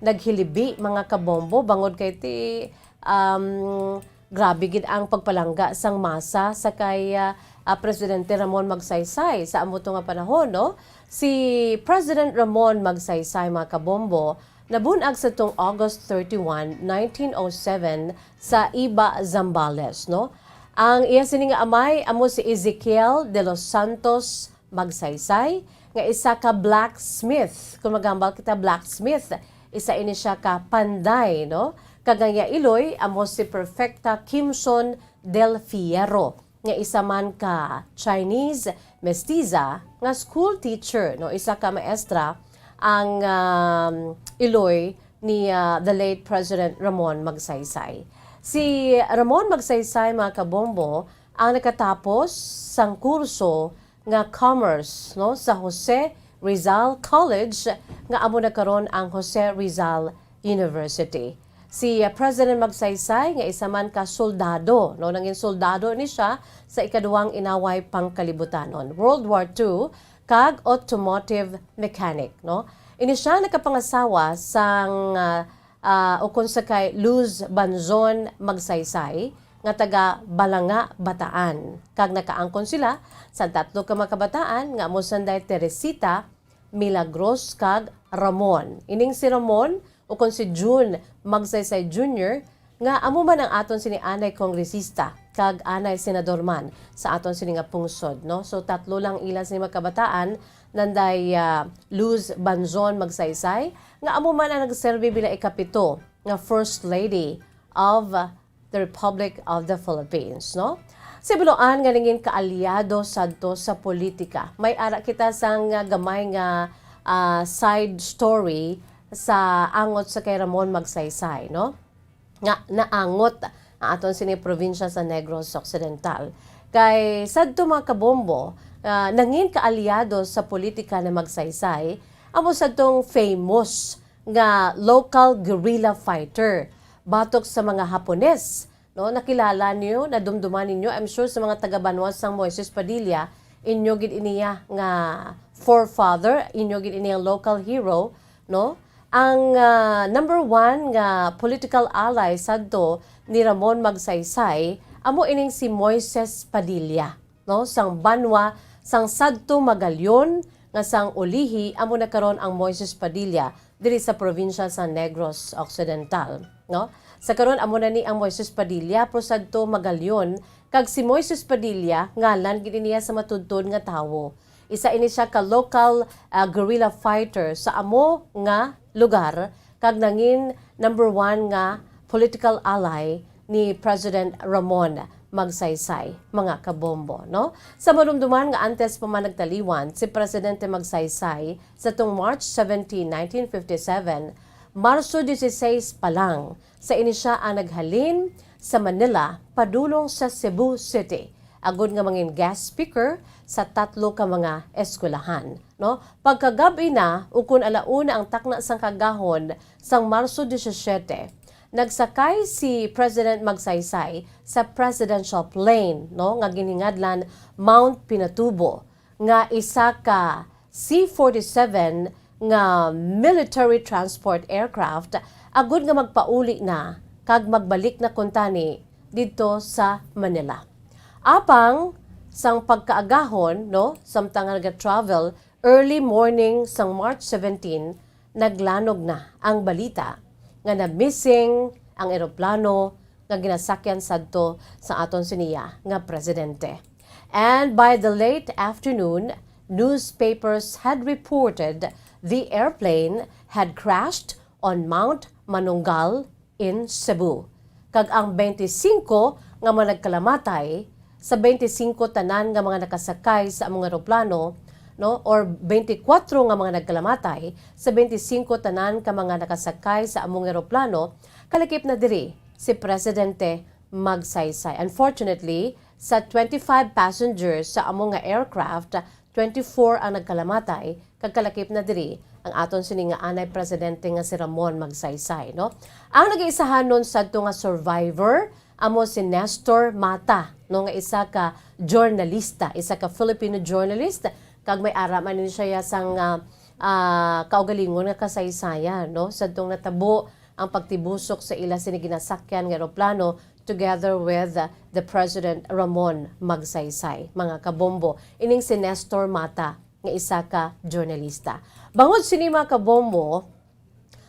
naghilibi, mga kabombo, bangod kay ti, um, grabe gid ang pagpalangga sang masa sa kay, ah, ah, Presidente Ramon Magsaysay sa amo to nga panahon, no? Si President Ramon Magsaysay, mga kabombo, nabun-ag sa tong August thirty-one, nineteen oh seven sa Iba, Zambales, no? Ang iya sini nga amay amo si Ezekiel de los Santos Magsaysay, nga isa ka blacksmith. Kung maghambal kita blacksmith, isa ini siya ka panday, no? Kag ang iya iloy amo si Perfecta Kimson del Fierro, nga isa man ka Chinese mestiza nga school teacher, no? Isa ka maestra ang, um, iloy ni, ah, the late President Ramon Magsaysay. Si Ramon Magsaysay, mga kabombo, ang nakatapos sang kurso nga commerce, no, sa Jose Rizal College, nga amo na karon ang Jose Rizal University. Si, ah, President Magsaysay, nga isa man ka soldado, no, nangin soldado ni siya sa ikaduhang inaway pangkalibutanon, World War Two, kag automotive mechanic, no? Ini sia nakapangasawa sang, ah, ah, ukon sa kay Luz Banzon Magsaysay, nga taga Balanga, Bataan, kag nakaangkon sila sa tatlo ka mga kabataan nga amo sanday Teresita, Milagros, kag Ramon. Ining si Ramon, ukon si June Magsaysay Junior, nga amo man ang aton sini anay kongresista kag anay senador man sa aton sini nga pungsod, no? So, tatlo lang ila sini mga kabataan, nanday, ah, Luz Banzon Magsaysay, nga amo man ang nagserbi bilang ikapito nga First Lady of the Republic of the Philippines, no? Sa binuloan nga nangin kaalyado sadto sa politika, may ara kita sang, ah, gamay nga, ah, side story sa angot sa kay Ramon Magsaysay, no? Nga naangot ang aton sini probinsya sa Negros Occidental. Kay sadto, mga kabombo, ah, nangin kaalyado sa politika ni Magsaysay amo sadtong famous nga local guerrilla fighter batok sa mga Hapones, no? Nakilala niyo, nadumduman ninyo, I'm sure, sa mga taga-banwa sang Moises Padilla, inyo gid iniya nga forefather, inyo gid iniya local hero, no? Ang, ah, number one nga political ally sadto ni Ramon Magsaysay amo ining si Moises Padilla, no? Sang banwa sang sadto Magallon, nga sang ulihi amo na karon ang Moises Padilla diri sa probinsya sa Negros Occidental, no? Sa karon amo na ni ang Moises Padilla, pero sadto Magallon, kag si Moises Padilla ngalan gid niya sa matudtod nga tawo. Isa ini sia ka local, ah, guerrilla fighter sa amo nga lugar, kag nangin number one nga political ally ni President Ramon Magsaysay, mga kabombo, no? Sa madumduman nga antes pa man nagtaliwan si Presidente Magsaysay sa tong March seventeen, nineteen fifty-seven, Marso dieciséis pa lang, sa ini sia ang naghalin sa Manila padulong sa Cebu City, agud nga mangin guest speaker sa tatlo ka mga eskwelahan, no? Pagkagab-i na, ukon ala una ang takna sang kaagahon sang Marso disisyete, nagsakay si President Magsaysay sa presidential plane, no, nga ginhingadlan Mount Pinatubo, nga isa ka C forty-seven nga military transport aircraft, agud nga magpauli na kag magbalik na kuntani didto sa Manila. Apang sang pagkaagahon, no, samtang nga naga-travel, early morning sang March seventeen, naglanog na ang balita nga na-missing ang eroplano nga ginasakyan sadto sa aton siniya nga presidente. And by the late afternoon, newspapers had reported the airplane had crashed on Mount Manunggal in Cebu. Kag ang twenty-five nga mga nagkalamatay, sa twenty-five tanan nga mga nakasakay sa among eroplano, no, or twenty-four nga mga nagkalamatay, sa twenty-five tanan ka mga nakasakay sa among eroplano, kalakip na diri si Presidente Magsaysay. Unfortunately, sa twenty-five passengers sa among nga aircraft, twenty-four ang nagkalamatay, kag kalakip na diri ang aton sini nga anay presidente nga si Ramon Magsaysay, no? Ang nag-iisahanon sadto nga survivor amo si Nestor Mata, no, nga isa ka journalista, isa ka Filipino journalist, kag may ara man ni siya sang, ah, ah, kaugalingon nga kasaysayan, no, sadtong natabo ang pagtibusok sa ila sini ginasakyan nga eroplano together with, uh, the President Ramon Magsaysay, mga kabombo. Ining si Nestor Mata, nga isa ka journalista. Bangod sini, mga kabombo,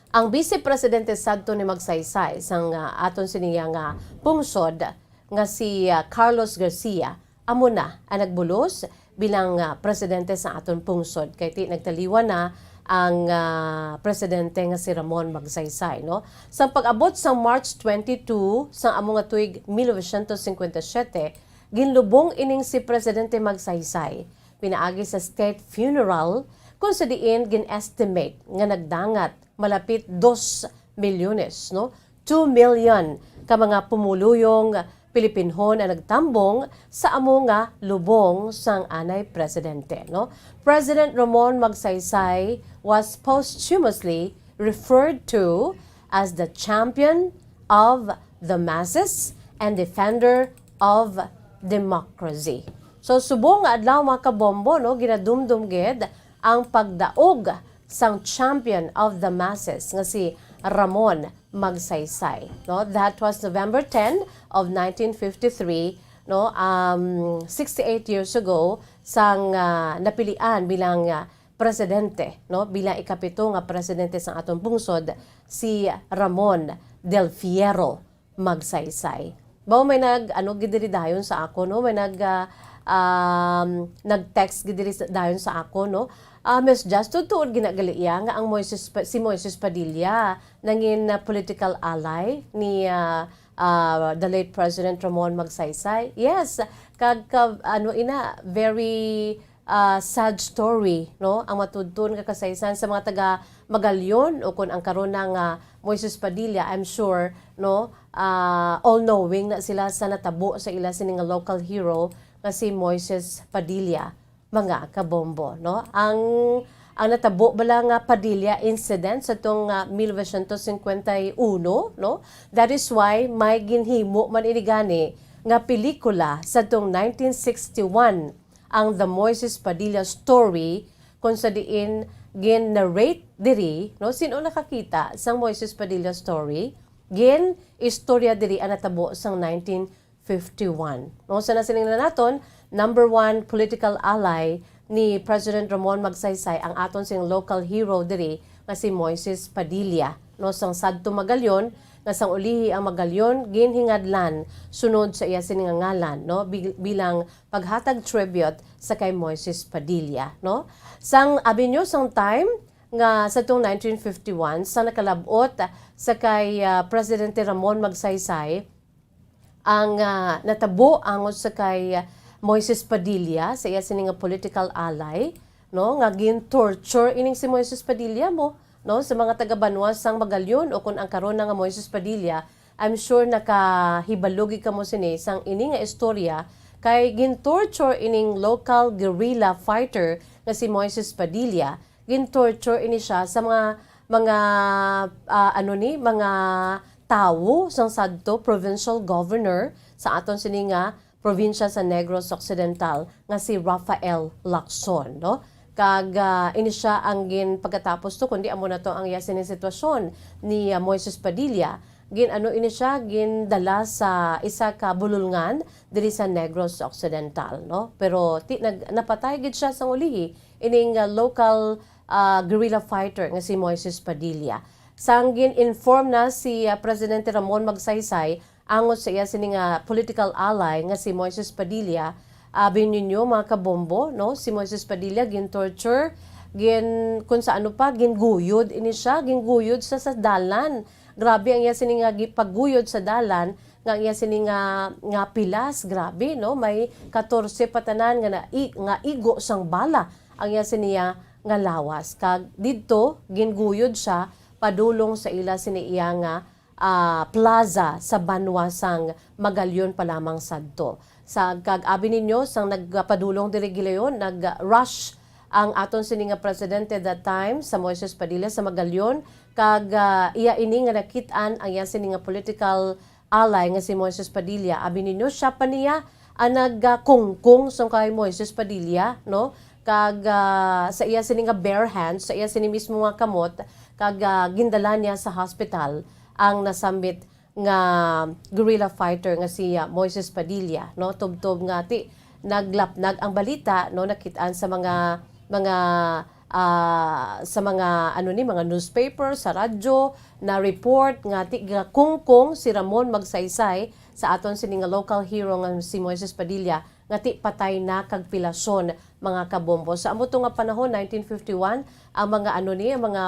ang Vice Presidente sadto ni Magsaysay sang, uh, aton siniya nga pungsod nga si, uh, Carlos Garcia, amo na ang nagbulos bilang, ah, presidente sa aton pungsod, kay ti nagtaliwan na ang, ah, presidente nga si Ramon Magsaysay, no? Sa pag-abot sa March twenty-two sa amo nga tuig mil novecientos cincuenta y siete, ginlubong ining si Presidente Magsaysay pinaagi sa state funeral, kung sa diin gin-estimate nga nagdangat malapit dos milyones, no? Two million ka mga pumuluyong Pilipinhon ang nagtambong sa amo nga lubong sang anay presidente, no? President Ramon Magsaysay was posthumously referred to as the champion of the masses and defender of democracy. So, subong nga adlaw, mga kabombo, no, ginadumdum gid ang pagdaog sang champion of the masses nga si Ramon Magsaysay, no? That was November ten of nineteen fifty-three, no? Um, sixty-eight years ago, sang, ah, napilian bilang, ah, presidente, no? Bilang ikapito nga presidente sang aton pungsod, si Ramon Del Fierro Magsaysay. Mao may nag, ano, gid diri dayon sa ako, no? May nag, ah, um, nag-text gid diri sa, dayon sa ako, no? Ah, Miss Jazz, tuod ginagali iya nga ang Moises Pa-, si Moises Padilla nangin, ah, political ally ni, ah, ah, the late President Ramon Magsaysay. Yes, kag, kag, ano, ina, very ah, sad story, no? Ang matudton nga kasaysayan sa mga taga Magallon, o kun ang karon na nga Moises Padilla, I'm sure, no, ah, all-knowing na sila sa natabo sa ila sini nga local hero nga si Moises Padilla, mga kabombo, no? Ang, ang natabo bala nga Padilla incident sa tong, ah, mil novecientos cincuenta y uno, no? That is why may ginhimo man ini gani nga pelikula sa tong nineteen sixty-one, ang The Moises Padilla Story, kung sa diin gin-narrate diri, no? Sino nakakita sang Moises Padilla Story? Gin-istorya diri ang natabo sang nineteen fifty-one. No, sa nasiling na naton, number one political ally ni President Ramon Magsaysay ang aton sing local hero diri nga si Moises Padilla. No, sang sadto Magallon, nga sang ulihi ang Magallon ginhingadlan sunod sa iya sini nga ngalan, no, bi-, bilang paghatag tribute sa kay Moises Padilla, no? Sang abi nyo, sang time nga sa tong nineteen fifty-one, sa nakalab-ot sa kay, ah, Presidente Ramon Magsaysay, ang, ah, natabo angot sa kay, ah, Moises Padilla, sa iya sini nga political ally, no, nga gin-torture ining si Moises Padilla mo, no, sa mga taga-banwa sang Magallon, o kun ang karon na nga Moises Padilla, I'm sure nakahibalo gid kamo sini sang ini nga istorya, kay gin-torture ining local guerrilla fighter nga si Moises Padilla. Gin-torture ini siya sa mga, mga, ah, ano ni, mga tawo sang sadto provincial governor sa aton sini nga probinsya sa Negros Occidental nga si Rafael Lacson, no? Kag, ah, ini siya ang gin-, pagkatapos to, kundi amo na to ang iya sini sitwasyon ni, ah, Moises Padilla. Gin-ano ini siya, gindala sa isa ka bululngan diri sa Negros Occidental, no? Pero ti-, nag-, napatay gid siya sang ulihi ining, ah, local, ah, guerrilla fighter nga si Moises Padilla. Sang gin-inform na si, ah, Presidente Ramon Magsaysay angot sa iya sini nga political ally nga si Moises Padilla, abi ninyo, mga kabombo, no? Si Moises Padilla gin-torture, gin-, kung sa ano pa, ginguyod ini siya, ginguyod sa, sa dalan. Grabe ang iya sini nga gi-, pagguyod sa dalan, nga ang iya sini nga, nga pilas, grabe, no? May katorse pa tanan nga na-, i-, nga igo sang bala ang iya sini nga lawas. Kag didto, ginguyod siya padulong sa ila sini iya nga, ah, plaza sa banwa sang Magallon pa lamang sadto. Sa, kag abi ninyo, sang nagpadulong diri gilayon, nag-rush ang aton sini nga presidente that time, sa Moises Padilla sa Magallon, kag, ah, iya ini nga nakit-an ang iya sini nga political ally nga si Moises Padilla. Abi ninyo, siya pa niya ang nagakungkong sang kay Moises Padilla, no? Kag, ah, sa iya sini nga bare hands, sa iya sini mismo nga kamot, kag, ah, gindala niya sa hospital ang nasambit nga guerrilla fighter nga si, ah, Moises Padilla, no? Tubtob nga ti naglapnag ang balita, no? Nakit-an sa mga, mga, ah, sa mga, ano ni, mga newspaper, sa radyo, na report nga ti gakungkong si Ramon Magsaysay sa aton sini nga local hero nga si Moises Padilla, nga ti patay na kag pilasyon, mga kabombo. Sa amo to nga panahon, nineteen fifty-one, ang mga, ano ni, ang mga,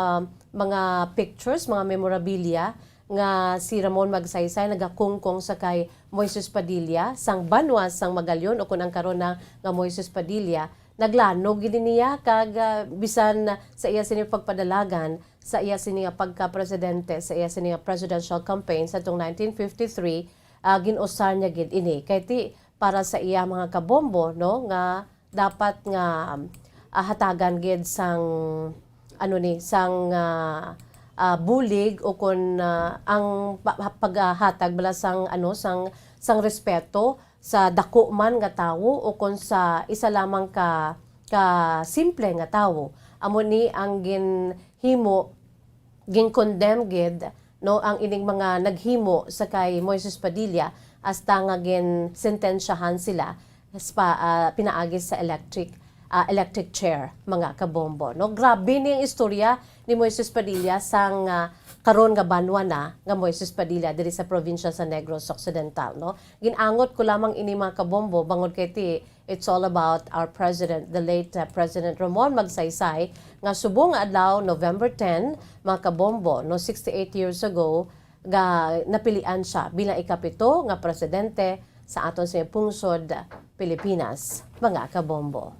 mga pictures, mga memorabilia nga si Ramon Magsaysay nagakungkong sa kay Moises Padilla, sang banwa sang Magallon, o kun ang karon na nga Moises Padilla, naglanog gid niya kag, ah, bisan sa iya sini pagpadalagan, sa iya sini nga pagka-presidente, sa iya sini nga presidential campaign sa tong nineteen fifty-three, ah, gin-usar niya gid ini. Kay ti para sa iya mga kabombo, no, nga dapat nga, um, ah, hatagan gid sang, ano ni, sang, ah, ah, bulig o kun, ah, ang pa-, paghatag bala sang, ano, sang sang respeto sa dako man nga tawo o kon sa isa lamang ka, ka simple nga tawo. Amo ni ang ginhimo, gin-condemn gid, no, ang ining mga naghimo sa kay Moises Padilla hasta nga ginsentensyahan sila sa pa-, ah, pinaagi sa electric, ah, electric chair, mga kabombo, no? Grabe ni ang istorya ni Moises Padilla sang, ah, karon nga banwa na nga Moises Padilla diri sa probinsya sa Negros Occidental, no? Gin-angot ko lamang ini, mga kabombo, bangod kay ti, it's all about our president, the late, uh, President Ramon Magsaysay, nga subong nga adlaw, November ten, mga kabombo, no, sixty-eight years ago, nga napilian siya bilang ikapito nga presidente sa aton sa pungsod, Pilipinas, mga kabombo.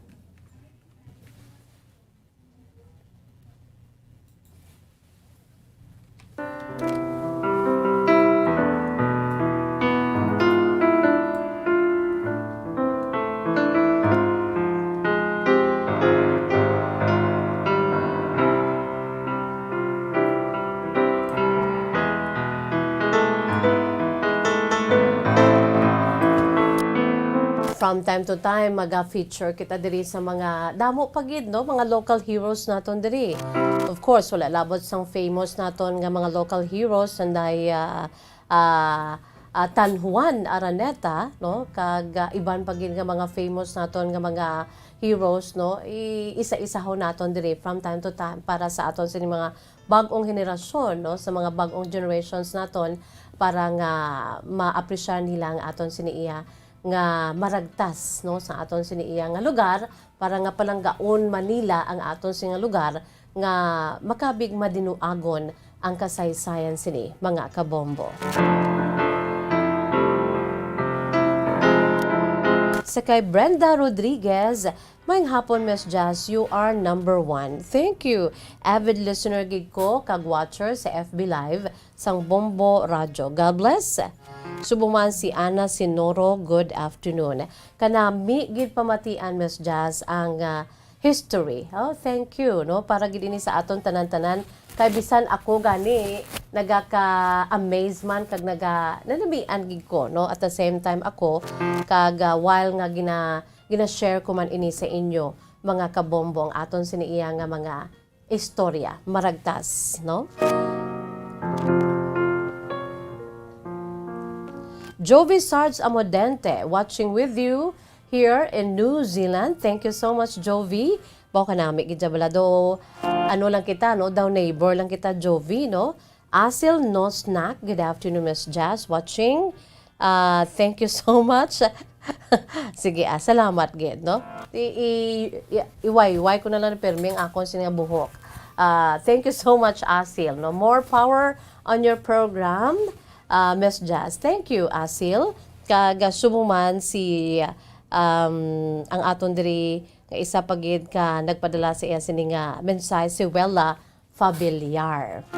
From time to time, maga-feature kita diri sa mga damo pa gid, no? Mga local heroes naton diri. Of course, wala labot sang famous naton nga mga local heroes, anday, ah, ah, ah, Tan Juan Araneta, no? Kag, ah, iban pa gid nga mga famous naton nga mga heroes, no? I-isa-isahon naton diri from time to time para sa aton sini mga bag-ong henerasyon, no? Sa mga bag-ong generations naton para nga ma-appreciate nila ang aton sini iya nga maragtas, no, sa aton sini iya nga lugar, para nga palanggaon man nila ang aton sini nga lugar, nga makabig madinuagon ang kasaysayan sini, mga kabombo. Sa kay Brenda Rodriguez, "Maayong hapon, Miss Jazz, you are number one." Thank you. Avid listener gid ko kag watcher sa F B Live sang Bombo Radyo. God bless. Subong man si Ana Sinoro, good afternoon. Kanami gid pamatian, Miss Jazz, ang, ah, history. Oh, thank you, no? Para gid ini sa aton tanan-tanan. Kay bisan ako gani, nagaka-amaze man kag naga-, nanamian gid ko, no? At the same time ako, kag, ah, while nga gina-, gina-share ko man ini sa inyo, mga kabombo, ang aton sini iya nga mga istorya, maragtas, no? Jovi Sarge Amodente, watching with you here in New Zealand. Thank you so much, Jovi. Baw kanami gid dyan bala do. Ano lang kita, no? Daw neighbor lang kita, Jovi, no? Asil No Snack, good afternoon, Miss Jazz, watching. Ah, thank you so much. Sige, ah, salamat gid, no? I, i, i, iwayway ko na lang permi ang akon sini nga buhok. Ah, thank you so much, Asil, no? More power on your program, ah, Miss Jazz. Thank you, Asil. Kag, ah, subong man si, um, ang aton diri nga isa pa gid ka nagpadala sa iya sini nga mensahe, si Wella Fabiliar.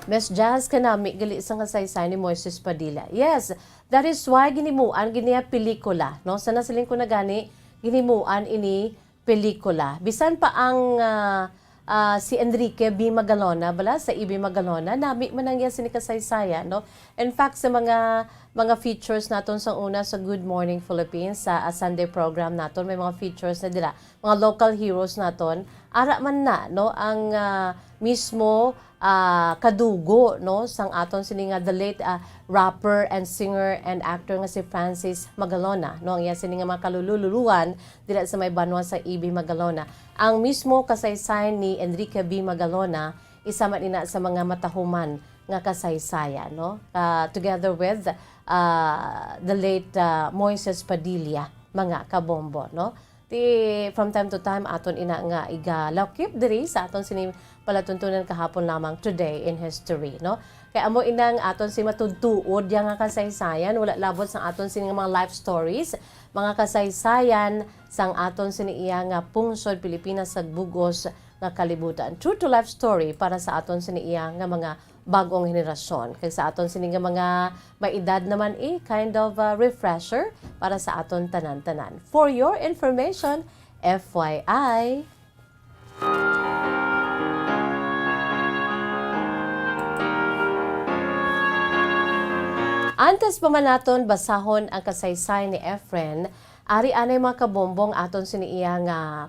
Miss Jazz, kanami gali sa kasaysayan ni Moises Padilla. Yes, that is why ginimuan gid niya pelikula, no? Sa nasiling ko na gani, ginimuan ini pelikula. Bisan pa ang, ah, ah, si Enrique B. Magalona, bala, sa E B Magalona, nami man ang iya sini kasaysayan, no? In fact, sa mga, mga features naton sa una sa Good Morning Philippines, sa, ah, Sunday program naton, may mga features na dira, mga local heroes naton, ara man na, no, ang, ah, mismo, ah, kadugo, no, sang aton sini nga the late, ah, rapper and singer and actor nga si Francis Magalona, no, ang iya sini nga mga kalululuan dira sa may banwa sa E B Magalona. Ang mismo kasaysayan ni Enrique B. Magalona, isa man ina sa mga matahuman nga kasaysayan, no? Ah, together with, ah, the late, ah, Moises Padilla, mga kabombo, no? Ti, from time to time, aton ina nga igalakip diri sa aton sini palatuntunan kahapon lamang, Today in History, no? Kay amo ina ang aton si matudtuod ya nga kasaysayan, wala labot sang aton sini nga mga life stories, mga kasaysayan sang aton sini iya nga pungsod Pilipinas sa bug-os nga kalibutan. True to life story para sa aton sini iya nga mga bag-ong henerasyon. Kag sa aton sini nga mga may edad naman, eh, kind of, uh, refresher para sa aton tanan-tanan. For your information, F Y I. Antes pa man naton basahon ang kasaysay ni Efren, ari anay mga kabombong aton sini iya nga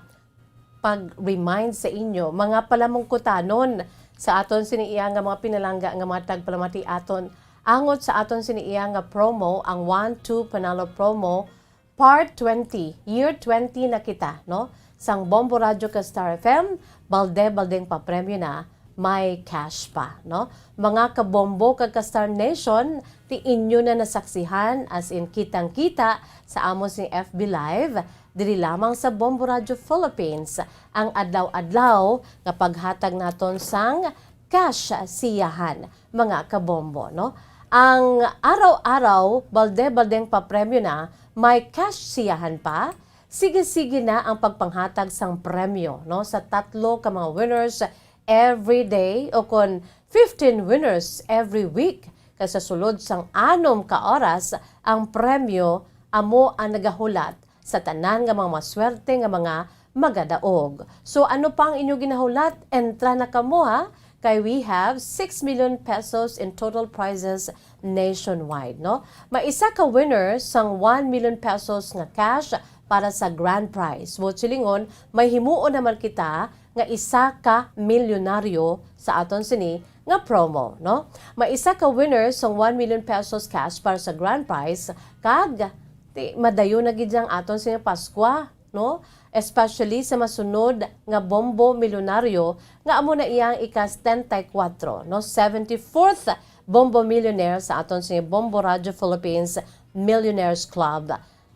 pag-remind sa inyo, mga palamungkutanon sa aton sini iya nga mga pinalangga nga mga tagpalamati aton, angot sa aton sini iya nga promo, ang One Two Panalo Promo, Part twenty, Year twenty na kita, no? Sang Bombo Radyo kag Star F M, balde-baldeng papremyo na, may cash pa, no? Mga kabombo kag ka Star Nation, ti inyo na nasaksihan, as in kitang-kita sa amo sing F B Live, diri lamang sa Bombo Radyo Philippines, ang adlaw-adlaw nga paghatag naton sang cash siyahan, mga kabombo, no? Ang araw-araw, balde-baldeng papremyo na, may cash siyahan pa. Sige-sige na ang pagpanghatag sang premyo, no, sa tatlo ka mga winners every day, o kon fifteen winners every week. Kay sa sulod sang anom ka oras, ang premyo amo ang nagahulat sa tanan nga mga maswerte nga mga magadaog. So, ano pa ang inyo ginahulat? Entra na kamo, ha? Kay we have six million pesos in total prizes nationwide, no? May isa ka winner sang one million pesos nga cash para sa grand prize. Buot silingon, may himuon naman kita nga isa ka milyonaryo sa aton sini nga promo, no? May isa ka winner sang one million pesos cash para sa grand prize, kag ti-, madayon na gid ang aton sini Paskwa, no? Especially sa masunod nga Bombo Milyonaryo nga amo na iyang ika-setenta y kuwatro, no? Seventy-fourth Bombo Millionaire sa aton sini Bombo Radyo Philippines Millionaires Club.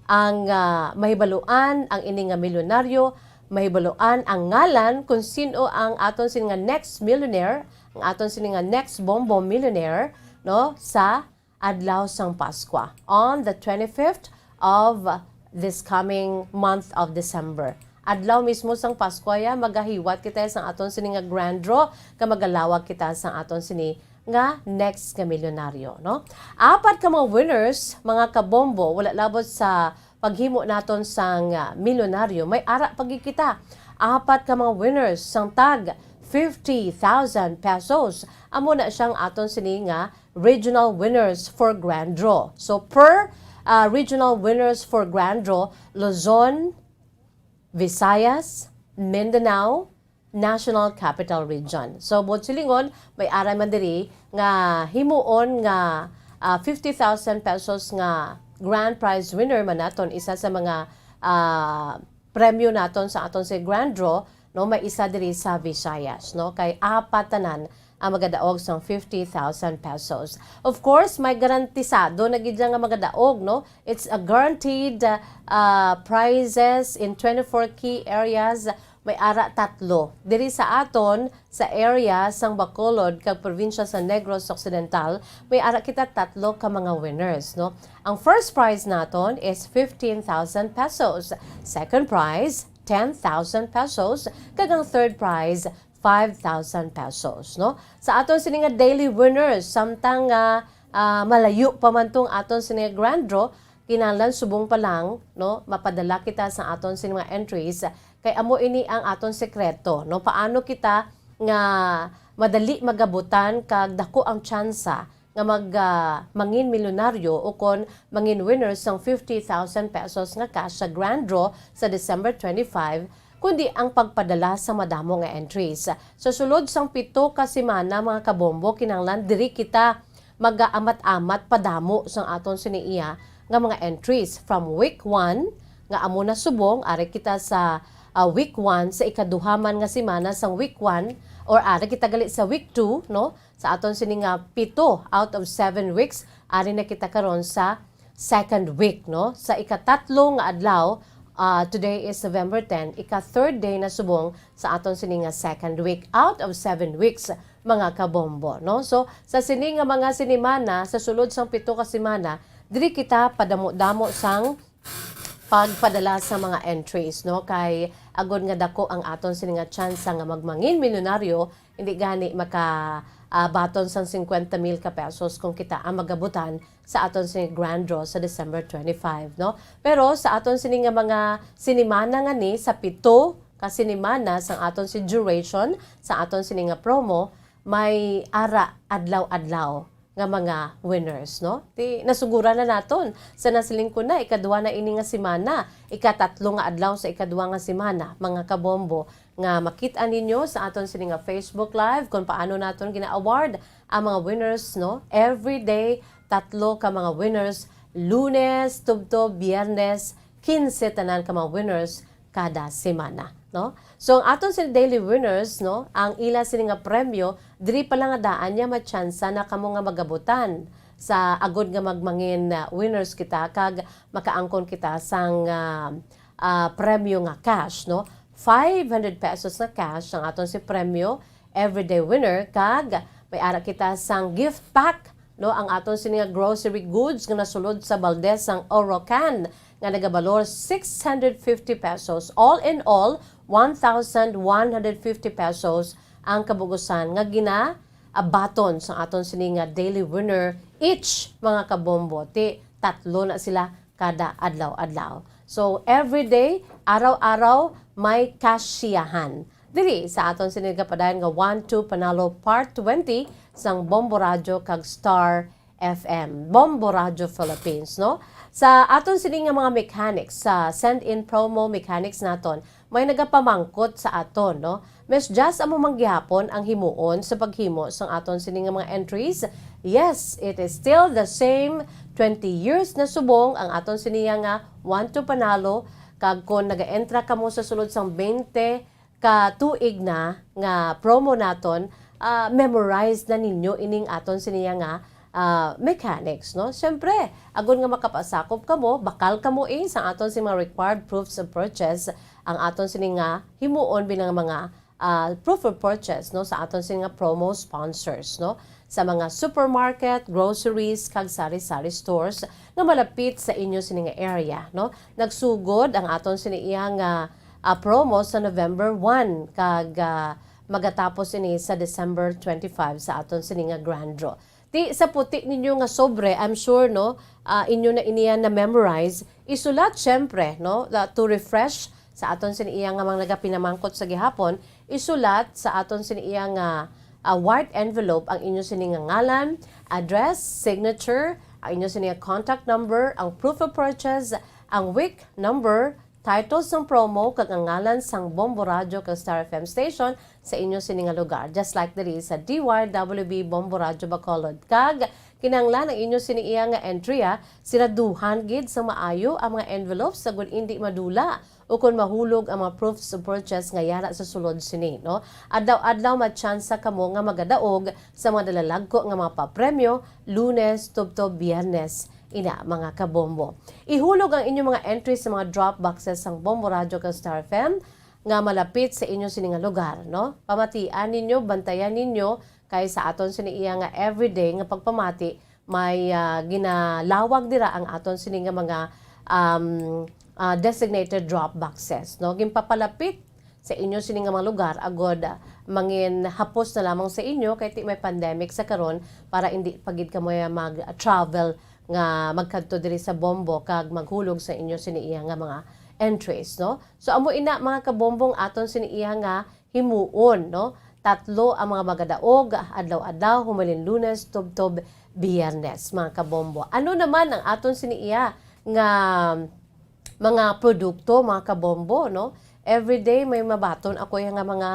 Ang, ah, mahibaluan ang ini nga milyonaryo, mahibaluan ang ngalan kung sino ang aton sini nga next millionaire, ang aton sini nga next Bombo Millionaire, no, sa adlaw sang Paskwa, on the twenty-fifth of this coming month of December. Adlaw mismo sang Paskwa ya, magahiwat kita sang aton sini nga grand draw, kag magalawag kita sang aton sini nga next nga milyonaryo, no? Apat ka mga winners, mga kabombo, wala labot sa paghimo naton sang, ah, milyonaryo, may ara pa gid kita. Apat ka mga winners sang tag fifty thousand pesos. Amo na siyang aton sini nga regional winners for grand draw. So, per, ah, regional winners for grand draw, Luzon, Visayas, Mindanao, National Capital Region. So, buot silingon, may ara man diri nga himuon nga, ah, fifty thousand pesos nga grand prize winner man naton, isa sa mga, ah, premyo naton sa aton si grand draw, no, may isa diri sa Visayas, no, kay apat tanan ang magadaog sang fifty thousand pesos. Of course, may garantisado na gid nga magadaog, no? It's a guaranteed, uh, prizes in twenty-four key areas. May ara tatlo. Diri sa aton, sa area sang Bacolod kag probinsya sa Negros Occidental, may ara kita tatlo ka mga winners, no? Ang first prize naton is fifteen thousand pesos. Second prize, ten thousand pesos. Kag ang third prize, five thousand pesos, no? Sa aton sini nga daily winners, samtang nga, ah, malayo pa man tong aton sini nga grand draw, kinahanglan subong pa lang, no, mapadala kita sa aton sini nga entries, kay amo ini ang aton sekreto, no? Paano kita nga madali magabutan kag dako ang tsansa nga mag, ah, mangin milyonaryo o kon mangin winner sang fifty thousand pesos nga cash sa grand draw sa December twenty-five, kundi ang pagpadala sa madamo nga entries. Sa sulod sang pito ka semana, mga kabombo, kinahanglan diri kita magaamat-amat padamo sang aton sini iya nga mga entries from week one, nga amo na subong, ari kita sa, ah, week one, sa ikaduha man nga semana sang week one, or ari kita gali sa week two, no? Sa aton sini nga pito out of seven weeks, ari na kita karon sa second week, no? Sa ikatatlo nga adlaw, ah, today is November ten, ika-third day na subong sa aton sini nga second week out of seven weeks, mga kabombo, no? So, sa sini nga mga sinimana, sa sulod sang pito ka semana, diri kita padamo-damo sang pagpadala sa mga entries, no? Kay agod nga dako ang aton sini nga tsansa nga magmangin milyonaryo, hindi gani maka, ah, baton sang cincuenta mil ka pesos kung kita ang magabutan sa aton sini grand draw sa December twenty-five, no? Pero sa aton sini nga mga sinimana nga ni, sa pito ka sinimana sang aton si duration, sa aton sini nga promo, may ara adlaw-adlaw nga mga winners, no? Ti, nasuguran na naton. Sa nasiling ko na, ikadua na ini nga semana, ikatatlo nga adlaw sa ikadua nga semana, mga kabombo, nga makit-an ninyo sa aton sini nga Facebook Live kung paano naton gina-award ang mga winners, no? Every day, tatlo ka mga winners, Lunes, tubtob, Biyernes, kinse tanan ka mga winners kada semana, no? So, ang aton sini daily winners, no, ang ila sini nga premyo, diri pa lang nga daan niya, matsansa na kamo nga magabutan sa agod nga magmangin, ah, winners kita kag makaangkon kita sang, ah, ah, premyo nga cash, no? Five hundred pesos nga cash ang aton si premyo, everyday winner, kag may ara kita sang gift pack, no, ang aton sini nga grocery goods nga nasulod sa balde sang Orocan nga nagabalor six hundred fifty pesos. All in all, one thousand one hundred fifty pesos ang kabugusan nga ginaabaton sa aton sini nga daily winner each, mga kabombo. Ti, tatlo na sila kada adlaw-adlaw. So, every day, araw-araw, may kasyahan. Diri sa aton sini nga padayon nga One Two Panalo Part twenty sang Bombo Radyo kag Star F M, Bombo Radyo Philippines, no? Sa aton sini nga mga mechanics, sa send-in promo mechanics naton, may nagapamangkot sa aton, no? Miss Jazz, amo man gihapon ang himuon sa paghimo sang aton sini nga mga entries? Yes, it is still the same. Twenty years na subong ang aton siniya nga One Two Panalo, kag kon naga-entra kamo sa sulod sang twenty ka tuig na nga promo naton, ah, memorize na ninyo ining aton siniya nga, ah, mechanics, no? Siyempre, agod nga makapasakop kamo, bakal kamo, eh, sa aton sini mga required proofs of purchase, ang aton sini nga himuon bilang mga, ah, proof of purchase, no, sa aton sini nga promo sponsors, no, sa mga supermarket, groceries, kag sari-sari stores nga malapit sa inyo sini nga area, no. Nagsugod ang aton sini iya nga, ah, promo sa November one kag, ah, magatapos ini sa December twenty-five sa aton sini nga grand draw. Ti, sa puti ninyo nga sobre, I'm sure, no, ah, inyo na iniya na-memorize, isulat, syempre, no, la-, to refresh sa aton sini iya nga mga nagapinamangkot sa gihapon, isulat sa aton sini iya nga, ah, white envelope ang inyo sini nga ngalan, address, signature, ang inyo sini nga contact number, ang proof of purchase, ang week number, titles sang promo, kag ang ngalan sang Bombo Radyo kag Star F M station sa inyo sini nga lugar, just like diri sa D Y W B Bombo Radyo Bacolod. Kag kinahanglan ang inyo sini iya nga entry, ah, siraduhan gid sang maayo ang mga envelopes agud indi madula ukon mahulog ang mga proofs of purchase nga yara sa sulod sini, no? Adlaw-adlaw matsansa kamo nga magadaog sa mga dalalagko nga mga papremyo, Lunes tubtob Biyernes. Ina, mga kabombo, ihulog ang inyong mga entries sa mga drop boxes sang Bombo Radyo kag Star F M nga malapit sa inyo sini nga lugar, no? Pamatian ninyo, bantayan ninyo, kay sa aton sini iya nga everyday nga pagpamati, may, ah, ginalawag dira ang aton sini nga mga, um, ah, designated drop boxes, no? Ginpapalapit sa inyo sini nga mga lugar, agod, ah, mangin hapos na lamang sa inyo, kay ti may pandemic sa karon, para indi pa gid kamo mag-travel nga magkadto diri sa Bombo kag maghulog sa inyo sini iya nga mga entries, no? So, amo ina, mga kabombong, aton sini iya nga himuon, no? Tatlo ang mga magadaog, adlaw-adlaw, humalin Lunes tubtob Biyernes, mga kabombo. Ano naman ang aton sini iya nga mga produkto, mga kabombo, no? Everyday may mabaton ako iya nga mga,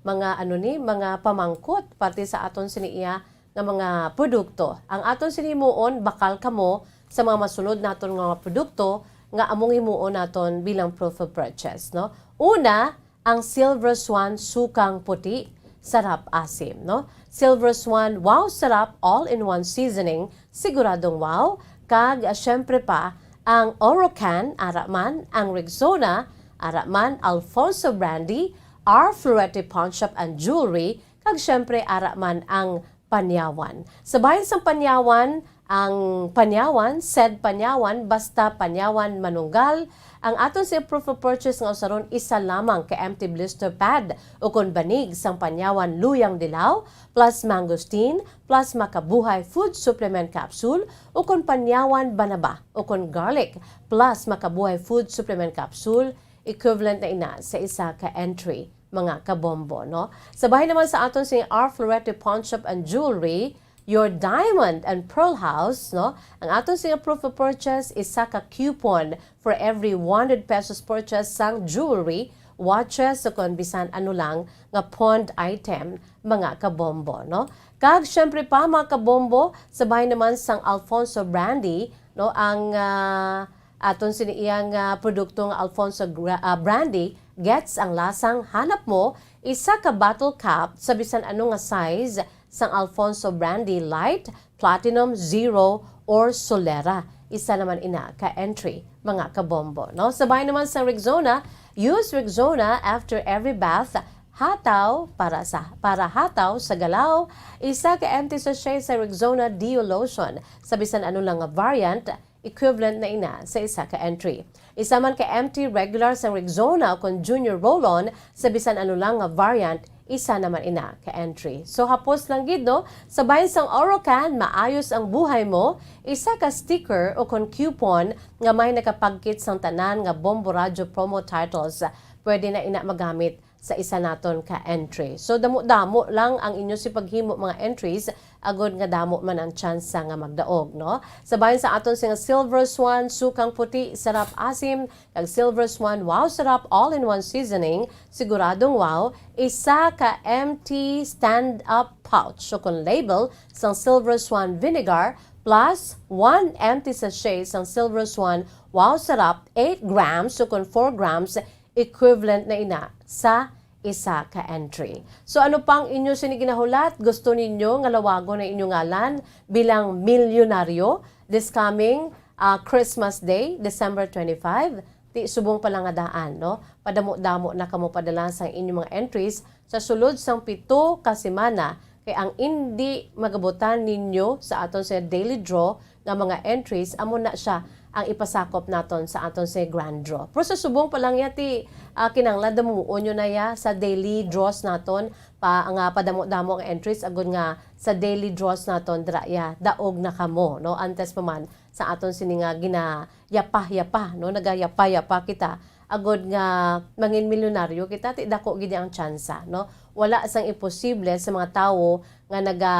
mga, ano ni, mga pamangkot parte sa aton sini iya nga mga produkto. Ang aton sini himuon, bakal kamo sa mga masunod naton nga mga produkto nga among himuon naton bilang proof of purchase, no? Una, ang Silver Swan Sukang Puti, sarap asim, no? Silver Swan, wow, sarap, all-in-one seasoning, siguradong wow. Kag, ah, syempre pa, ang Orocan, ara man, ang Rexona, ara man, Alfonso Brandy, R Florete Pawnshop and Jewelry, kag syempre, ara man ang Panyawan. Sa bahin sang Panyawan, ang Panyawan, said Panyawan, basta Panyawan manunggal, ang aton sa proof of purchase nga usaron isa lamang ka empty blister pad ukon banig sang Panyawan luyang dilaw plus mangosteen plus Makabuhay food supplement capsule ukon Panyawan banaba ukon garlic plus Makabuhay food supplement capsule, equivalent na ina sa isa ka entry, mga kabombo, no? Sa bahin naman sa aton si R Florete Pawnshop and Jewelry, your diamond and pearl house, no? Ang aton sini nga proof of purchase, isa ka coupon for every one hundred pesos purchase sang jewelry, watches, o kon bisan ano lang nga pawned item, mga kabombo, no? Kag syempre pa, mga kabombo, sa bahin naman sang Alfonso Brandy, no, ang, ah, aton sini iyang, ah, produkto nga Alfonso Gra-, ah, Brandy, gets ang lasang hanap mo, isa ka bottle cap sa bisan ano nga size sang Alfonso Brandy Light, Platinum, Zero, or Solera. Isa naman ina ka entry, mga kabombo, no? Sa bahin naman sa Rexona, use Rexona after every bath, hataw para sa, para hataw sa galaw, isa ka empty sachet sa Rexona Deo Lotion sa bisan ano lang nga variant, equivalent na ina sa isa ka entry. Isa man ka empty regular sang Rexona o kon Junior Roll-On sa bisan ano lang nga variant, isa naman ina ka entry. So, hapos lang gid, no? Sa bahin sang Orocan, maayos ang buhay mo, isa ka sticker o kon coupon nga may nakapagkit sang tanan nga Bombo Radyo promo titles, pwede na ina magamit sa isa naton ka entry. So, damo-damo lang ang inyo si paghimo mga entries, agod nga damo man ang tsansa nga magdaog, no? Sa bahin sa aton sini nga Silver Swan, sukang puti, sarap asim, kag Silver Swan, wow, sarap, all-in-one seasoning, siguradong wow, isa ka empty stand-up pouch o kon label sang Silver Swan vinegar, plus one empty sachet sang Silver Swan, wow, sarap, eight grams o kon four grams, equivalent na ina sa isa ka entry. So, ano pang inyo sini ginahulat? Gusto ninyo nga lawagon ang inyo ngalan bilang milyonaryo this coming, ah, Christmas Day, December twenty-five? Ti subong pa lang nga daan, no? Padamo-damo na kamo padala sang inyong mga entries sa sulod sang pito ka semana, kay ang indi magabutan ninyo sa aton sa daily draw nga mga entries, amo na sia ang ipasakop naton sa aton sa grand draw. Pero sa subong pa lang ya, ti, ah, kinahanglan damuon nyo na ya sa daily draws naton pa nga padamo-damo ang entries, agud nga sa daily draws naton dira ya daog na kamo, no? Antes pa man sa aton sini nga ginayapa-yapa, no? Nagayapa-yapa kita agud nga mangin milyonaryo kita, ti dako gid ang tsansa, no? Wala sang imposible sa mga tawo nga naga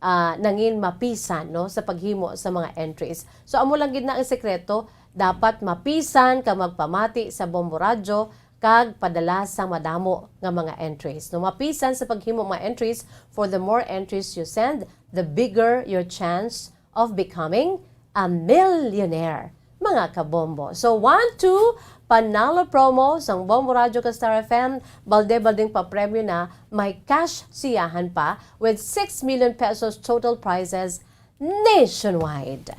ah, nangin mapisan, no, sa paghimo sa mga entries. So, amo lang gid na ang sekreto, dapat mapisan ka magpamati sa Bombo Radyo kag padala sa madamo nga mga entries. No, mapisan sa paghimo mga entries, for the more entries you send, the bigger your chance of becoming a millionaire. Mga kabombo. So, one, two, panalo promo sang Bombo Radyo kag Star F M, balde-balding papremyo na, may cash siyahan pa with six million pesos total prizes nationwide.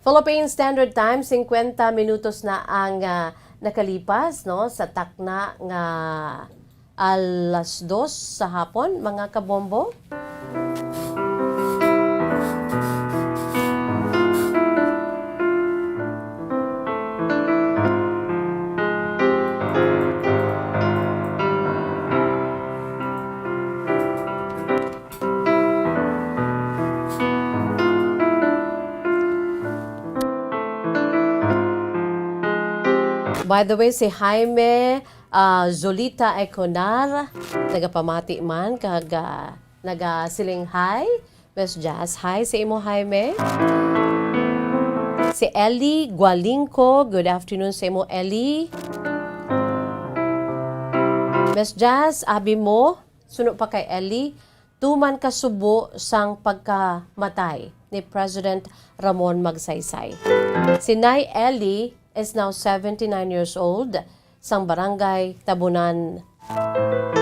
Philippine Standard Time, singkwenta minutos na ang, ah, nakalipas, no, sa takna nga alas dos sa hapon, mga kabombo. By the way, si Jaime, ah, Zolita Econar, nagapamati man, kag, ah, nagasiling hi. Miss Jazz, hi sa imo, Jaime. Si Ellie Gualingco, good afternoon sa imo, Ellie. Miss Jazz, abi mo, suno pa kay Ellie, tuman ka subo sang pagkamatay ni President Ramon Magsaysay. Si Nay Ellie is now seventy-nine years old, sang Barangay Tabunan,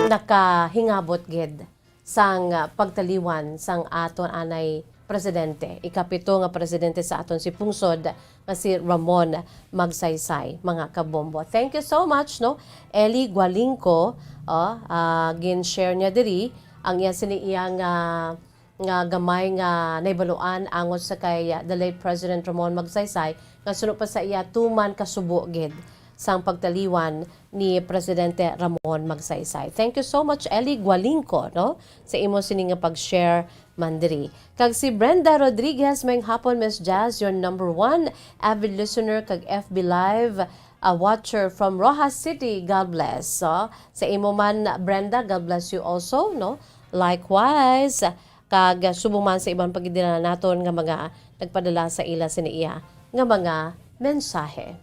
nakahingabot gid sang, ah, pagtaliwan sang aton anay presidente, ikapito nga presidente sa aton si pungsod, nga si Ramon Magsaysay, mga kabombo. Thank you so much, no? Ellie Gualingco, oh, ah, gin-share niya diri ang iya sini iyang, ah, nga gamay nga nahibaluan angot sa kay, ah, the late President Ramon Magsaysay, nga suno pa sa iya tuman ka subo gid sang pagtaliwan ni Presidente Ramon Magsaysay. Thank you so much, Ellie Gualingco, no, sa imo sini nga pag-share man diri. Kag si Brenda Rodriguez, "Maayong hapon, Miss Jazz, your number one avid listener kag F B Live, a watcher from Roxas City. God bless." So, sa imo man, Brenda, God bless you also, no? Likewise, kag subong man sa iban pa gid nila naton nga mga nagpadala sa ila sini iya nga mga mensahe.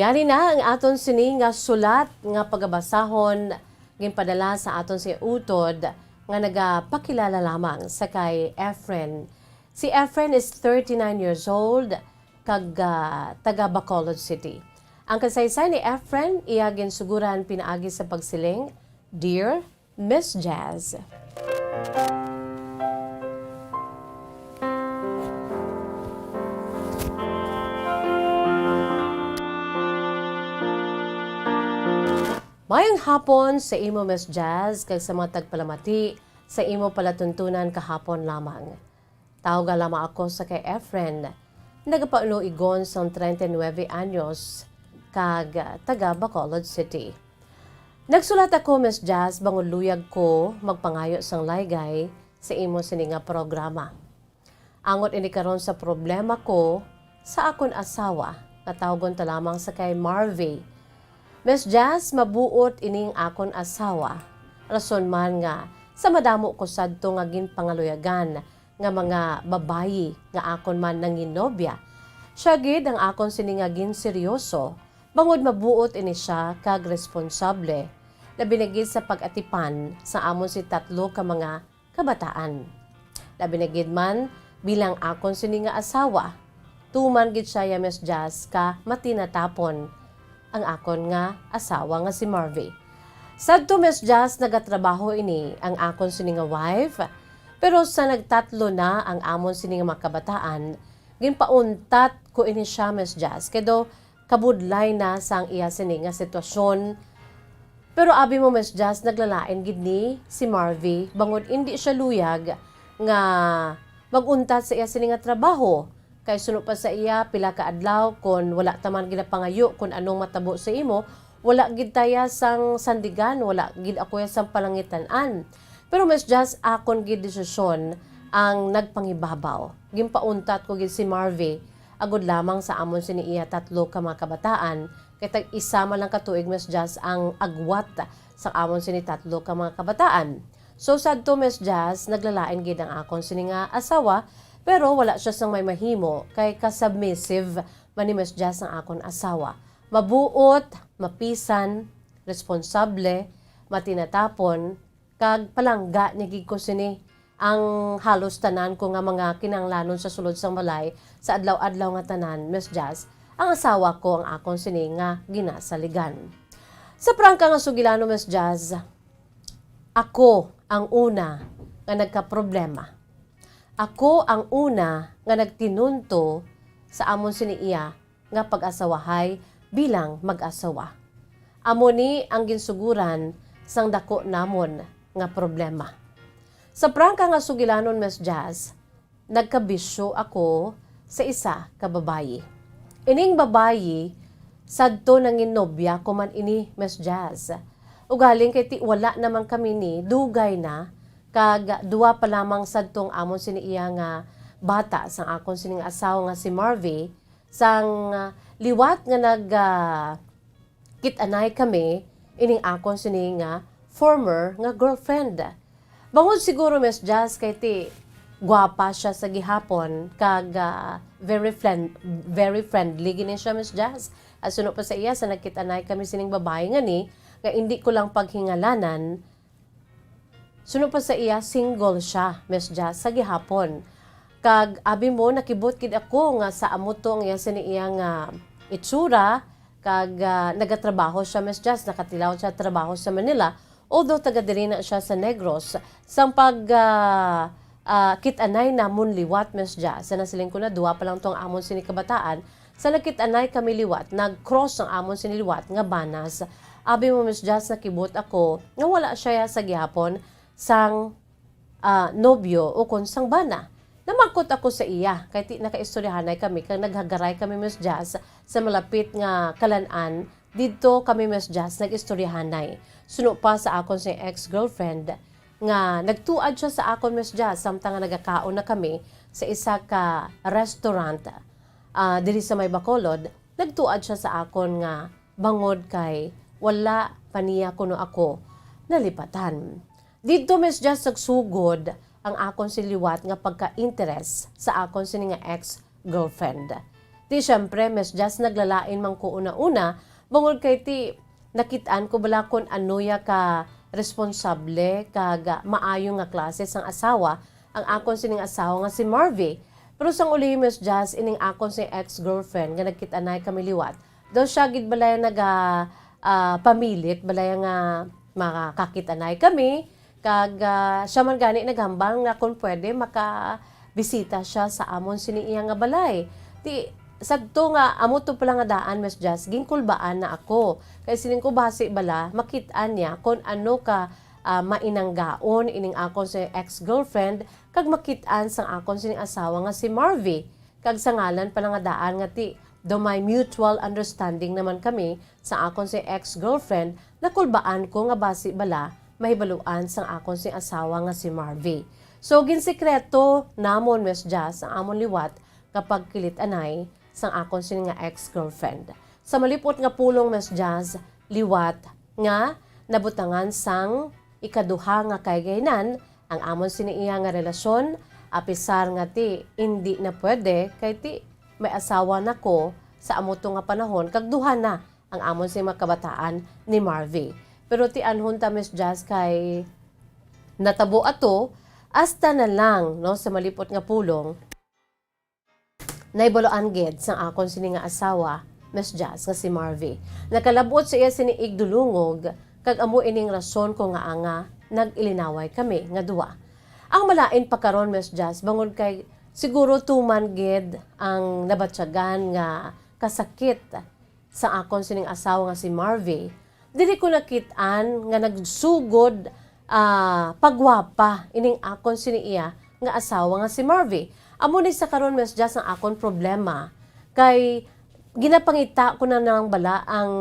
Yani na ang aton sini nga sulat nga pagabasahon, ginpadala sa aton si utod nga nagapakilala lamang sa kay Efren. Si Efren is thirty-nine years old, kag, ah, taga Bacolod City. Ang kasaysay ni Efren, iya ginsuguran pinaagi sa pagsiling, "Dear Miss Jazz." Mayong hapon sa imo, Miss Jazz, kag sa mga tagpalamati sa imo palatuntunan kahapon lamang. Tawga lamang ako sa kay Efren, nagapaulo-igon sang treinta y nueve anyos, kag taga Bacolod City. Nagsulat ako, Miss Jazz, bangod luyag ko magpangayo sang laygay sa imo sini nga programa. Angot ini karon sa problema ko sa akon asawa, nga tawgon ta lamang sa kay Marvy. Miss Jazz, mabuot ining akon asawa. Rason man nga sa madamo ko sadto nga ginpangaluyagan nga mga babayi nga akon man nanginobya, siya gid ang akon sini nga ginseryoso, bangod mabuot ini siya kag responsable, labi na gid sa pag-atipan sa amon si tatlo ka mga kabataan. Labi na gid man bilang akon sini nga asawa, tuman gid siya ya, Miss Jazz, ka matinatapon ang akon nga asawa nga si Marvy. Sadto, Miss Jazz, nagatrabaho ini ang akon sini nga wife, pero sa nagtatlo na ang amon sini nga mga kabataan, ginpauntat ko ini siya, Miss Jazz, kay daw kabudlay na sang iya sini nga sitwasyon. Pero abi mo, Miss Jazz, naglalain gid ni si Marvy, bangod indi siya luyag nga mag-untat sa iya sini nga trabaho. Kay suno pa sa iya, pila ka adlaw, kon wala ta man ginapangayo kon anong matabo sa imo, wala gid ta ya sang sandigan, wala gid ako ya sang palangitan-an. Pero, Miss Jazz, akon gid desisyon ang nagpangibabaw. Ginpauntat ko gid si Marvy, agod lamang sa amon sini iya tatlo ka mga kabataan, kay tag-isa man lang ka tuig, Miss Jazz, ang agwat sa amon sini tatlo ka mga kabataan. So, sadto, Miss Jazz, naglalain gid ang akon sini nga asawa, pero wala siya sang may mahimo, kay ka-submissive man ni Miss Jazz ang akon asawa. Mabuot, mapisan, responsable, matinatapon, kag palangga ni gid ko sini ang halos tanan ko nga mga kinahanglanon sa sulod sang balay sa adlaw-adlaw nga tanan, Miss Jazz, ang asawa ko ang akon sini nga ginasaligan. Sa prangka nga sugilanon, Miss Jazz, ako ang una nga nagkaproblema. Ako ang una nga nagtinunto sa amon sini iya nga pag-asawahay bilang mag-asawa. Amo ni ang ginsuguran sang dako namon nga problema. Sa prangka nga sugilanon, Miss Jazz, nagkabisyo ako sa isa ka babayi. Ining babayi, sadto nanginobya ko man ini, Miss Jazz. Ugaling kay ti wala naman kami ni dugay na, kag duwa pa lamang sadtong amon sini iya nga bata sang akon sining asawa nga si Marvy, sang, ah, liwat nga nag, ah, kit-anay kami ining akon sini nga former nga girlfriend. Bangod siguro, Miss Jazz, kay ti gwapa siya sa gihapon, kag, ah, very friend-, very friendly gini siya, Miss Jazz. At suno pa sa iya, sa nagkit-anay kami sining babayi nga ni, nga indi ko lang paghingalanan, suno pa sa iya, single siya, Miss Jazz, sa gihapon. Kag abi mo, nakibot gid ako nga sa amo to ang iya sini iya nga itsura, kag, ah, nagatrabaho siya, Miss Jazz, nakatilaw siya trabaho sa Manila, although taga diri na siya sa Negros. Sang pag, ah, ah, kit-anay namon liwat, Miss Jazz, sa nasiling ko na, duwa pa lang tong amon sini kabataan, sa nagkit-anay kami liwat, nag-cross ang amon sini liwat nga banas. Abi mo, Miss Jazz, nakibot ako nga wala siya sa gihapon sang, ah, nobyo o kon sang bana. Namangkot ako sa iya, kay ti nakaistoryahanay kami, kag naghagaray kami, Miss Jazz, sa malapit nga kalan-an, didto kami, Miss Jazz, nag-istoryahanay. Suno pa sa akon si ex-girlfriend nga nagtuad siya sa akon, Miss Jazz, samtang nga nagakaon na kami sa isa ka restaurant, ah, diri sa may Bacolod, nagtuad siya sa akon nga bangod kay wala pa niya kuno ako nalipatan. Didto, Miss Jazz, nagsugod ang akon sini liwat nga pagka-interes sa akon sini nga ex-girlfriend. Di syempre, Miss Jazz, naglalain man ko una-una, bangod kay ti nakit-an ko bala kon ano ya ka responsable kag maayo nga klase sang asawa ang akon sining asawa nga si Marvy. Pero sang uli, Miss Jazz, ining akon sini ex-girlfriend nga nagkit-anay kami liwat, daw siya gid balay naga, ah, pamilit balay nga makakit-anay kami, kag, ah, siya man gani naghambal nga kung pwede makabisita siya sa amon sini iya nga balay. Ti, sadto nga amo to pala nga daan, Miss Jazz, ginkulbaan na ako. Kay siling ko basi bala, makit-an niya kung ano ka, ah, mainanggaon ining akon si ex-girlfriend, kag makit-an sang akon sining asawa nga si Marvy. Kag sa ngalan pala nga daan nga ti, daw may mutual understanding naman kami sa akon si ex-girlfriend, nakulbaan ko nga basi bala mahibaluan sang akon si asawa nga si Marvy. So, ginsikreto namon, Miss Jazz, ang amon liwat nga pagkilit-anay sang akon sini nga ex-girlfriend. Sa malipot nga pulong, Miss Jazz, liwat nga nabutangan sang ikaduha nga kahigaynan ang amon sini iya nga relasyon, apisar nga ti indi na pwede kay ti may asawa na ko sa amo to nga panahon kag duha na ang amon sini mga kabataan ni Marvy. Pero ti anhon ta, Miss Jazz, kay natabo ato, hasta na lang, no, sa malipot nga pulong, nahibaluan gid sang akon sini nga asawa, Miss Jazz, nga si Marvy. Nakalab-ot sa iya sini igdulungog, kag amo ining rason ko nga anga nag-ilinaway kami nga duwa. Ang malain pa karon, Miss Jazz, bangod kay siguro tuman gid ang nabatyagan nga kasakit sa akon sining asawa nga si Marvy, diri ko nakit-an nga nagsugod, ah, pagwapa ining akon sini iya nga asawa nga si Marvy. Amo ni sa karon, Miss Jazz, ang akon problema. Kay ginapangita ko na lang bala ang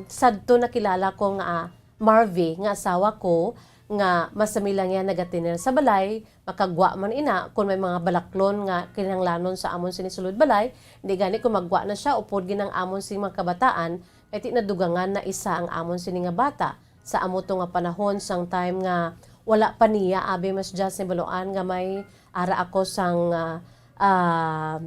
sadto nakilala ko nga, ah, Marvy nga asawa ko, nga masami lang iya nagatiner sa balay, makagwa man ina kon may mga balaklon nga kinahanglanon sa amon sini sulod balay, di gani kon maggwa na siya, upod gid ang amon sini mga kabataan, kay ti nadugangan na isa ang amon sini nga bata. Sa amo to nga panahon, sang time nga wala pa niya, abi, Miss Jazz, nahibaluan nga may ara ako sang, ah, ah,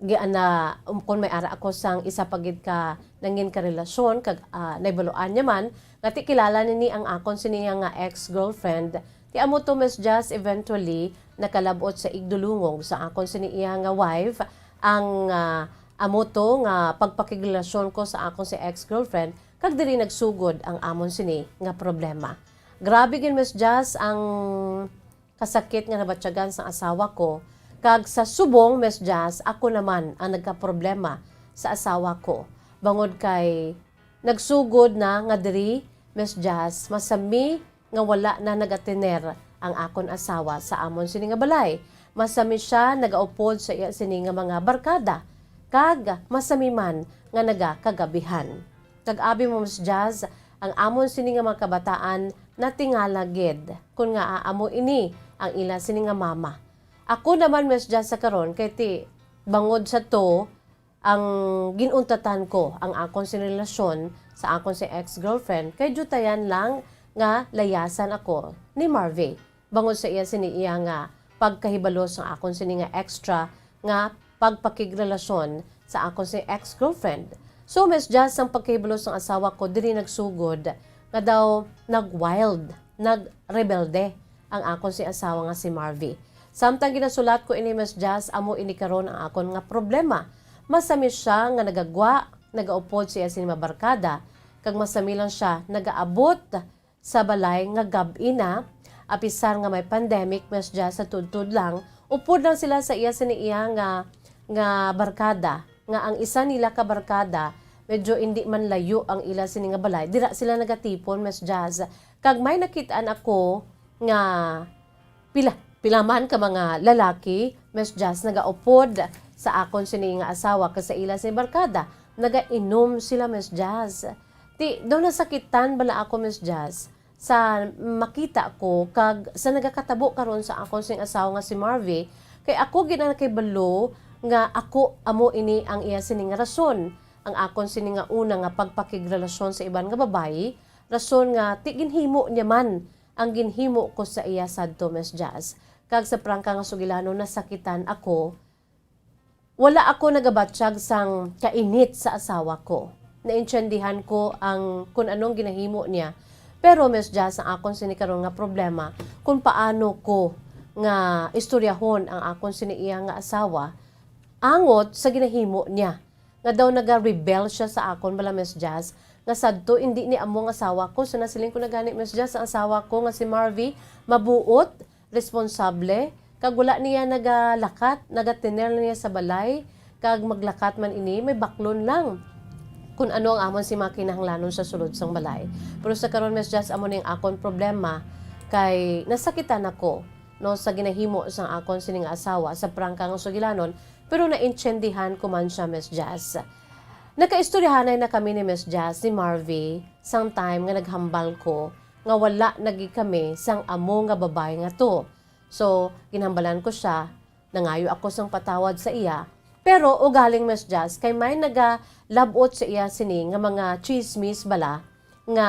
gi-, ana, um, kon may ara ako sang isa pa gid ka nangin ka relasyon, kag, ah, nahibaluan niya man nga ti kilala nini ang akon sini nga ex-girlfriend. Ti amo to, Miss Jazz, eventually nakalab-ot sa igdulungog sa akon sini iya nga wife ang, ah, amo to nga pagpakigrelasyon ko sa akon si ex-girlfriend, kag diri nagsugod ang amon sini nga problema. Grabe gid, Miss Jazz, ang kasakit nga nabatyagan sang asawa ko, kag sa subong, Miss Jazz, ako naman ang nagkaproblema sa asawa ko. Bangod kay nagsugod na nga diri, Miss Jazz, masami nga wala na nagatiner ang akon asawa sa amon sini nga balay. Masami sia nagaupod sa iya sini nga mga barkada, kag masami man nga nagakagabihan. Kag abi mo, Miss Jazz, ang amon sini nga mga kabataan natingala gid kon ngaa amo ini ang ila sini nga mama. Ako naman, Miss Jazz, sa karon, kay ti bangod sa to, ang ginuntatan ko ang akon sini relasyon sa akon si ex-girlfriend, kay diyutayan lang nga layasan ako ni Marvy. Bangod sa iya sini iya nga pagkahibalo sa akon sini nga extra nga pagpakigrelasyon sa akon si ex-girlfriend. So, Miss Jazz, ang pagkahibalo sang asawa ko diri nagsugod nga daw nag-wild, nagrebelde ang akon si asawa nga si Marvy. Samtang ginasulat ko ini, Miss Jazz, amo ini karon ang akon nga problema. Masami sia nga nagagwa, nagaupod sa iya sini mga barkada, kag masami lang sia nagaabot sa balay nga gab-i na, apisar nga may pandemic, Miss Jazz, sa tudtod lang, upod lang sila sa iya sini iya nga, nga barkada, nga ang isa nila ka barkada, medyo indi man layo ang ila sini nga balay. Dira sila nagatipon, Miss Jazz. Kag may nakit-an ako nga pila, pila man ka mga lalaki, Miss Jazz, nagaupod sa akon sini nga asawa kag sa ila sini barkada. nagainom sila, Miss Jazz. Ti, daw nasakitan bala ako, Miss Jazz, sa makita ko kag sa nagakatabo karon sa akon sing asawa nga si Marvy, kay ako gid ang nakibalo nga ako amo ini ang iya sini nga rason, ang akon sini nga una nga pagpakigrelasyon sa iban nga babayi, rason nga ti ginhimo niya man ang ginhimo ko sa iya sadto, Miss Jazz. Kag sa prangka nga sugilanon, nasakitan ako. Wala ako nagabatyag sang kainit sa asawa ko. Naintiyendihan ko ang kun anong ginahimo niya. Pero, Miss Jazz, ang akon sini karon nga problema, kung paano ko nga istoryahon ang akon sini iya nga asawa, angot sa ginahimo niya. Nga daw naga-rebel siya sa akon bala, Miss Jazz, nga sadto indi ni amo ang asawa ko. So, nasiling ko na gani, Miss Jazz, ang asawa ko nga si Marvy, mabuot, responsable, kag wala niya nagalakat, nagatiner niya sa balay, kag maglakat man ini, may baklon lang kun ano ang amon si mga kinahanglanon sa sulod sang balay. Pero sa karon, Miss Jazz, amo ning akon problema, kay nasakitan ako, no, sa ginahimo sang akon sining asawa sa prangka nga sugilanon, pero naintiyendihan ko man siya, Miss Jazz. Nakaistoryahanay na kami ni Miss Jazz, ni Marvy, sang time nga naghambal ko nga wala na gid kami sang amo nga babayi nga to. So, ginhambalan ko siya, nangayo ako sang patawad sa iya. Pero ugaling, Miss Jazz, kay may nagalab-ot sa iya sini nga mga chismis bala nga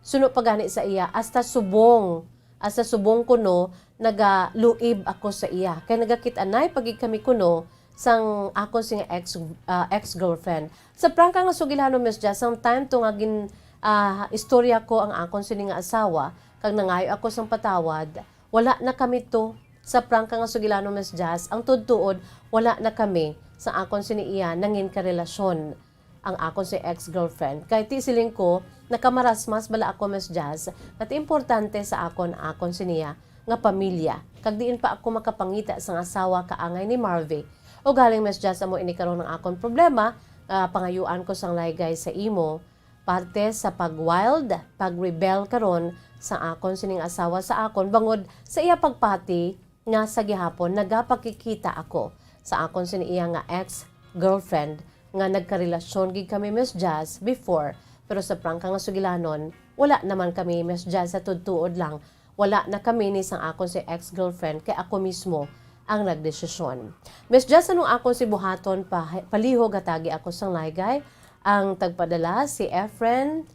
suno pa gani sa iya, hasta subong, hasta subong kuno nagaluib ako sa iya. Kay nagakit-anay pa gid kami kuno sang akon sini nga ex, ah, ex-girlfriend. Sa prangka nga sugilanon, Miss Jazz, sang time to nga gin, ah, istorya ko ang akon sini nga asawa, kag nangayo ako sang patawad, wala na kami to. Sa prangka nga sugilanon, Miss Jazz, ang tuod-tuod, wala na kami sa akon sini iya nangin karelasyon ang akon si ex-girlfriend. Kay ti siling ko, nakamarasmas bala ako, Miss Jazz, nga ti importante sa akon ang akon siniya nga pamilya. Kag diin pa ako makapangita sang asawa kaangay ni Marvy. Ugaling, Miss Jazz, amo ini karon ang akon problema, nga pangayuan ko sang laygay sa imo, parte sa pag-wild, pag-rebel karon sa akon sining asawa sa akon, bangod sa iya pagpati nga sa gihapon nagapakikita ako sa akon sini iya nga ex-girlfriend nga nagkarelasyon gid kami, Miss Jazz, before, pero sa prangka nga sugilanon, wala naman kami, Miss Jazz, sa tuod-tuod lang. Wala na kami ni sang akon si ex-girlfriend, kay ako mismo ang nagdesisyon. Miss Jazz, anong akon si buhaton pa, palihog hatagi ako sang laygay? Ang tagpadala si Efren,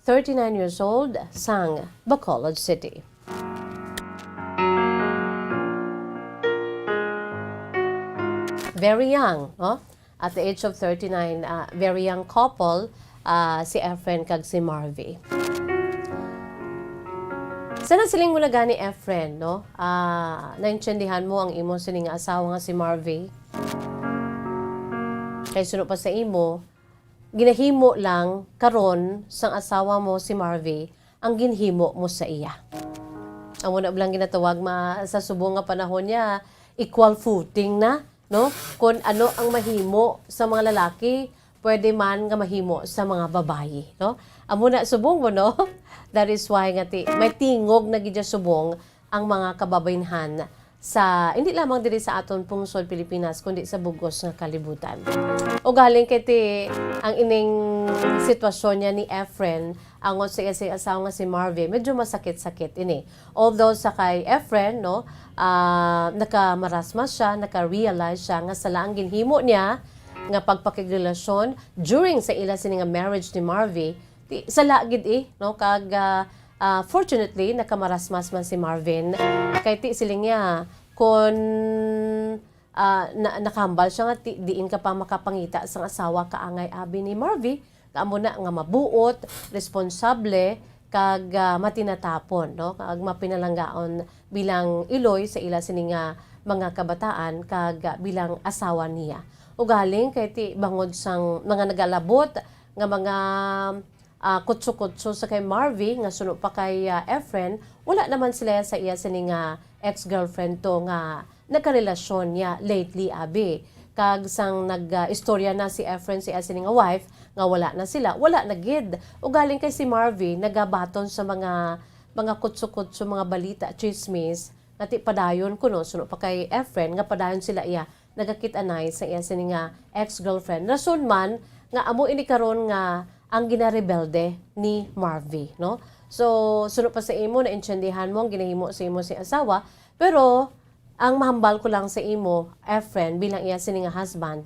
thirty-nine years old, sang Bacolod City. Very young, no? At the age of thirty-nine, ah, very young couple, ah, si Efren kag si Marvy. Sa nasiling mo na gani, Efren, no? Ah, naintindihan mo ang imo sini nga asawa nga si Marvy. Kay suno pa sa imo, ginahimo lang karon sang asawa mo si Marvy ang ginhimo mo sa iya. Amo na lang ginatawag ma-, sa subong nga panahon niya, equal footing na, no? Kung ano ang mahimo sa mga lalaki, pwede man nga mahimo sa mga babayi, no? Amo na subong mo, no? That is why nga ti-, may tingog na gid siya subong ang mga kababaynhan sa, hindi lamang diri sa aton pungsod Pilipinas, kundi sa bugos nga kalibutan. Ugaling kay ti, ang ining sitwasyon niya ni Efren, angot sa iya sa asawa nga si Marvy, medyo masakit-sakit ini. Although sa kay Efren, no, ah, nakamarasmas siya, naka-realize siya nga sala ang ginhimo niya nga pagpakigrelasyon during sa ila sini nga marriage ni Marvy, ti, sala gid, eh, no? Kag, ah, ah, fortunately, nakamarasmas man si Marvin. Kay ti siling niya, kun, ah, na-, nakahambal siya nga ti-, diin ka pa makapangita sang asawa kaangay abi ni Marvy, nga amo na nga mabuot, responsable, kag, ah, matinatapon, no? Kag mapinalanggaon bilang iloy sa ila sini nga mga kabataan kag, ah, bilang asawa niya. Ugaling kay ti bangod sang mga nagalabot nga mga, ah, kutso-kutso sa kay Marvy nga suno pa kay, ah, Efren, wala naman sila sa iya sini nga ex-girlfriend to nga nagkarelasyon niya lately, abi. Kag sang nag, ah, istorya na si Efren sa iya sini nga wife nga wala na sila, wala na gid. Ugaling kay si Marvy nagabaton sa mga, mga kutso-kutso, mga balita, chismis, nga ti padayon kuno, suno pa kay Efren, nga padayon sila iya nagakit-anay sa iya sini nga ex-girlfriend. Rason man nga amo ini karon nga ang ginarebelde ni Marvy, no? So, suno pa sa imo, naintindihan mo ang ginahimo sa imo si asawa, pero ang mahambal ko lang sa imo, Efren, bilang iya sini nga husband,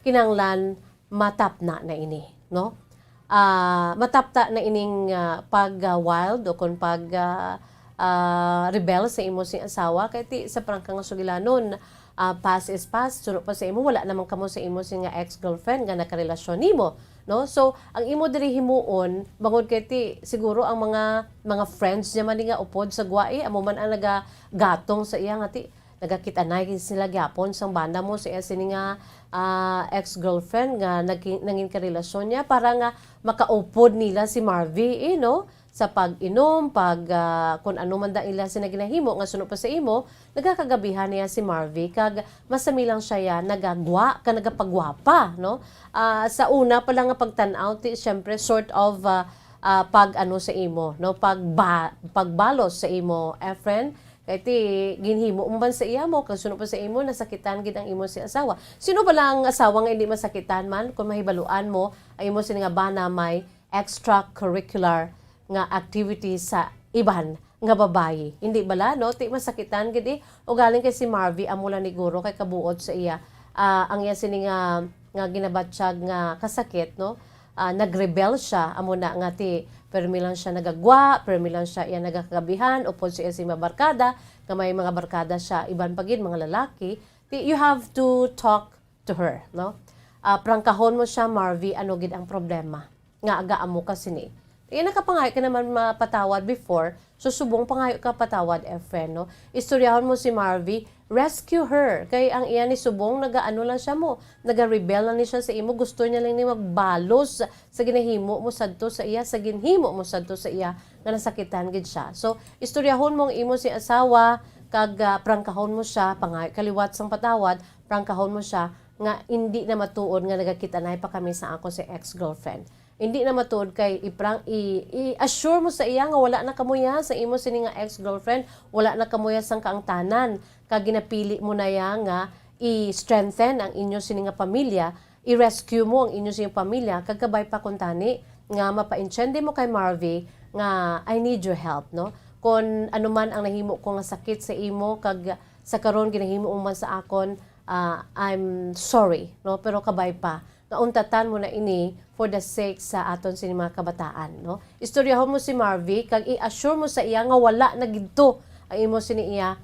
kinahanglan matapna na ini, no? Ah, matapta na ining, ah, pag, ah, wild o kon pag, ah, ah, rebel sa imo sing asawa, kay ti sa prangka nga sugilanon, ah, past is past, suno pa sa imo, wala naman kamo sa imo sing nga ex-girlfriend nga nakarelasyon nimo, no? So, ang imo diri himuon, bangod kay ti siguro ang mga, mga friends niya man ni nga upod sa gwai, amo man ang nagagatong sa iya nga ti nagakit-anay sila gyapon sang banda mo sa iya sini nga, ah, ex-girlfriend nga naging, nangin karelasyon niya para nga makaupod nila si Marvy, eh, no? Sa pag-inom, pag, ah, kun ano man da ila sina ginahimo nga suno pa sa imo, nagakagabihan niya si Marvy kag masami lang siya ya nagagwa ka nagapagwapa, no? Ah, sa una pa lang nga pagtan-aw, ti, siyempre, sort of, ah, ah, pag ano sa imo, no? Pagba-, pagbalos sa imo, Efren, kay ti ginhimo mo man sa iya mo, kag suno pa sa imo, nasakitan gid ang imo si asawa. Sino bala ang asawa nga hindi masakitan man kung mahibaluan mo ang imo sini nga bana may extracurricular nga activity sa iban nga babayi? Hindi bala, no? Ti masakitan gid, eh. Ugaling kay si Marvy, amo lang ni guro kay kabuot sa iya, ah, ang iya sini nga, nga ginabatyag nga kasakit, no? Ah, nagrebel siya, amo na nga ti permi lang siya nagagwa, permi lang siya iya nagakagabihan, upod sa iya sing mga barkada, nga may mga barkada siya, iban pa gid, mga lalaki. Ti, you have to talk to her, no? Ah, prangkahon mo siya, Marvy, ano gid ang problema nga agaamo ka sini. Iya nakapangayo ka naman mapatawad before, so subong pangayo ka patawad, Efren, no? Istoryahon mo si Marvy, rescue her. Kay ang iya ni subong, nagaano lang siya mo, naga-rebel lang ni siya sa imo, gusto niya lang ni magbalos sa ginahimo mo sadto sa iya, sa ginhimo mo sadto sa iya, nga nasakitan gid siya. So, istoryahon mo ang imo si asawa, kag, ah, prangkahon mo siya, pangayo ka liwat sang patawad, prangkahon mo siya nga hindi na matuod nga nagakit-anay pa kami sa ako si ex-girlfriend. Hindi na matuod kay iprang-, i-, i-assure mo sa iya nga wala na kamo ya sa imo sini nga ex-girlfriend, wala na kamo ya sang kaangtanan, kag ginapili mo na ya nga i-strengthen ang inyo sini nga pamilya, i-rescue mo ang inyo sini nga pamilya, kag kabay pa kuntani nga mapaintiende mo kay Marvy nga, "I need your help," no? Kon ano man ang nahimo ko nga sakit sa imo, kag sa karon ginahimo mo man sa akon, ah, I'm sorry, no? Pero kabay pa, nga untatan mo na ini for the sake sa aton sini mga kabataan, no? Istoryahon mo si Marvy, kag i-assure mo sa iya nga wala na gid to ang imo sini iya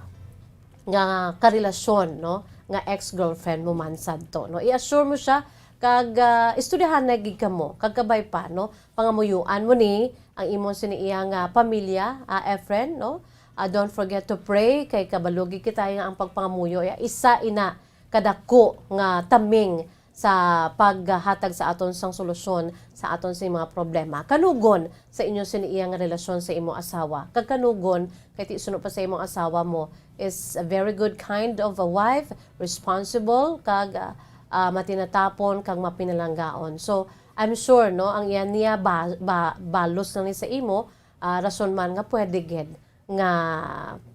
nga karelasyon, no? Nga ex-girlfriend mo man sadto, no? I-assure mo siya, kag, ah, istoryahan na gid kamo, kag kabay pa, no? Pangamuyuan mo ni ang imo sini iya nga pamilya, ah, Efren, no? Ah, don't forget to pray, kay kabalo gid kita nga ang pagpangamuyo ya isa ina kadako nga taming sa paghatag sa aton sang solusyon sa aton sing mga problema. Kanugon sa inyo sini iya nga relasyon sa imo asawa. Kag kanugon kay ti suno pa sa imong asawa mo is a very good kind of a wife, responsible, kag, ah, ah, matinatapon, kag mapinalanggaon. So, I'm sure, no, ang iya niya ba-, ba-, balos lang ni sa imo, ah, rason man nga pwede gid nga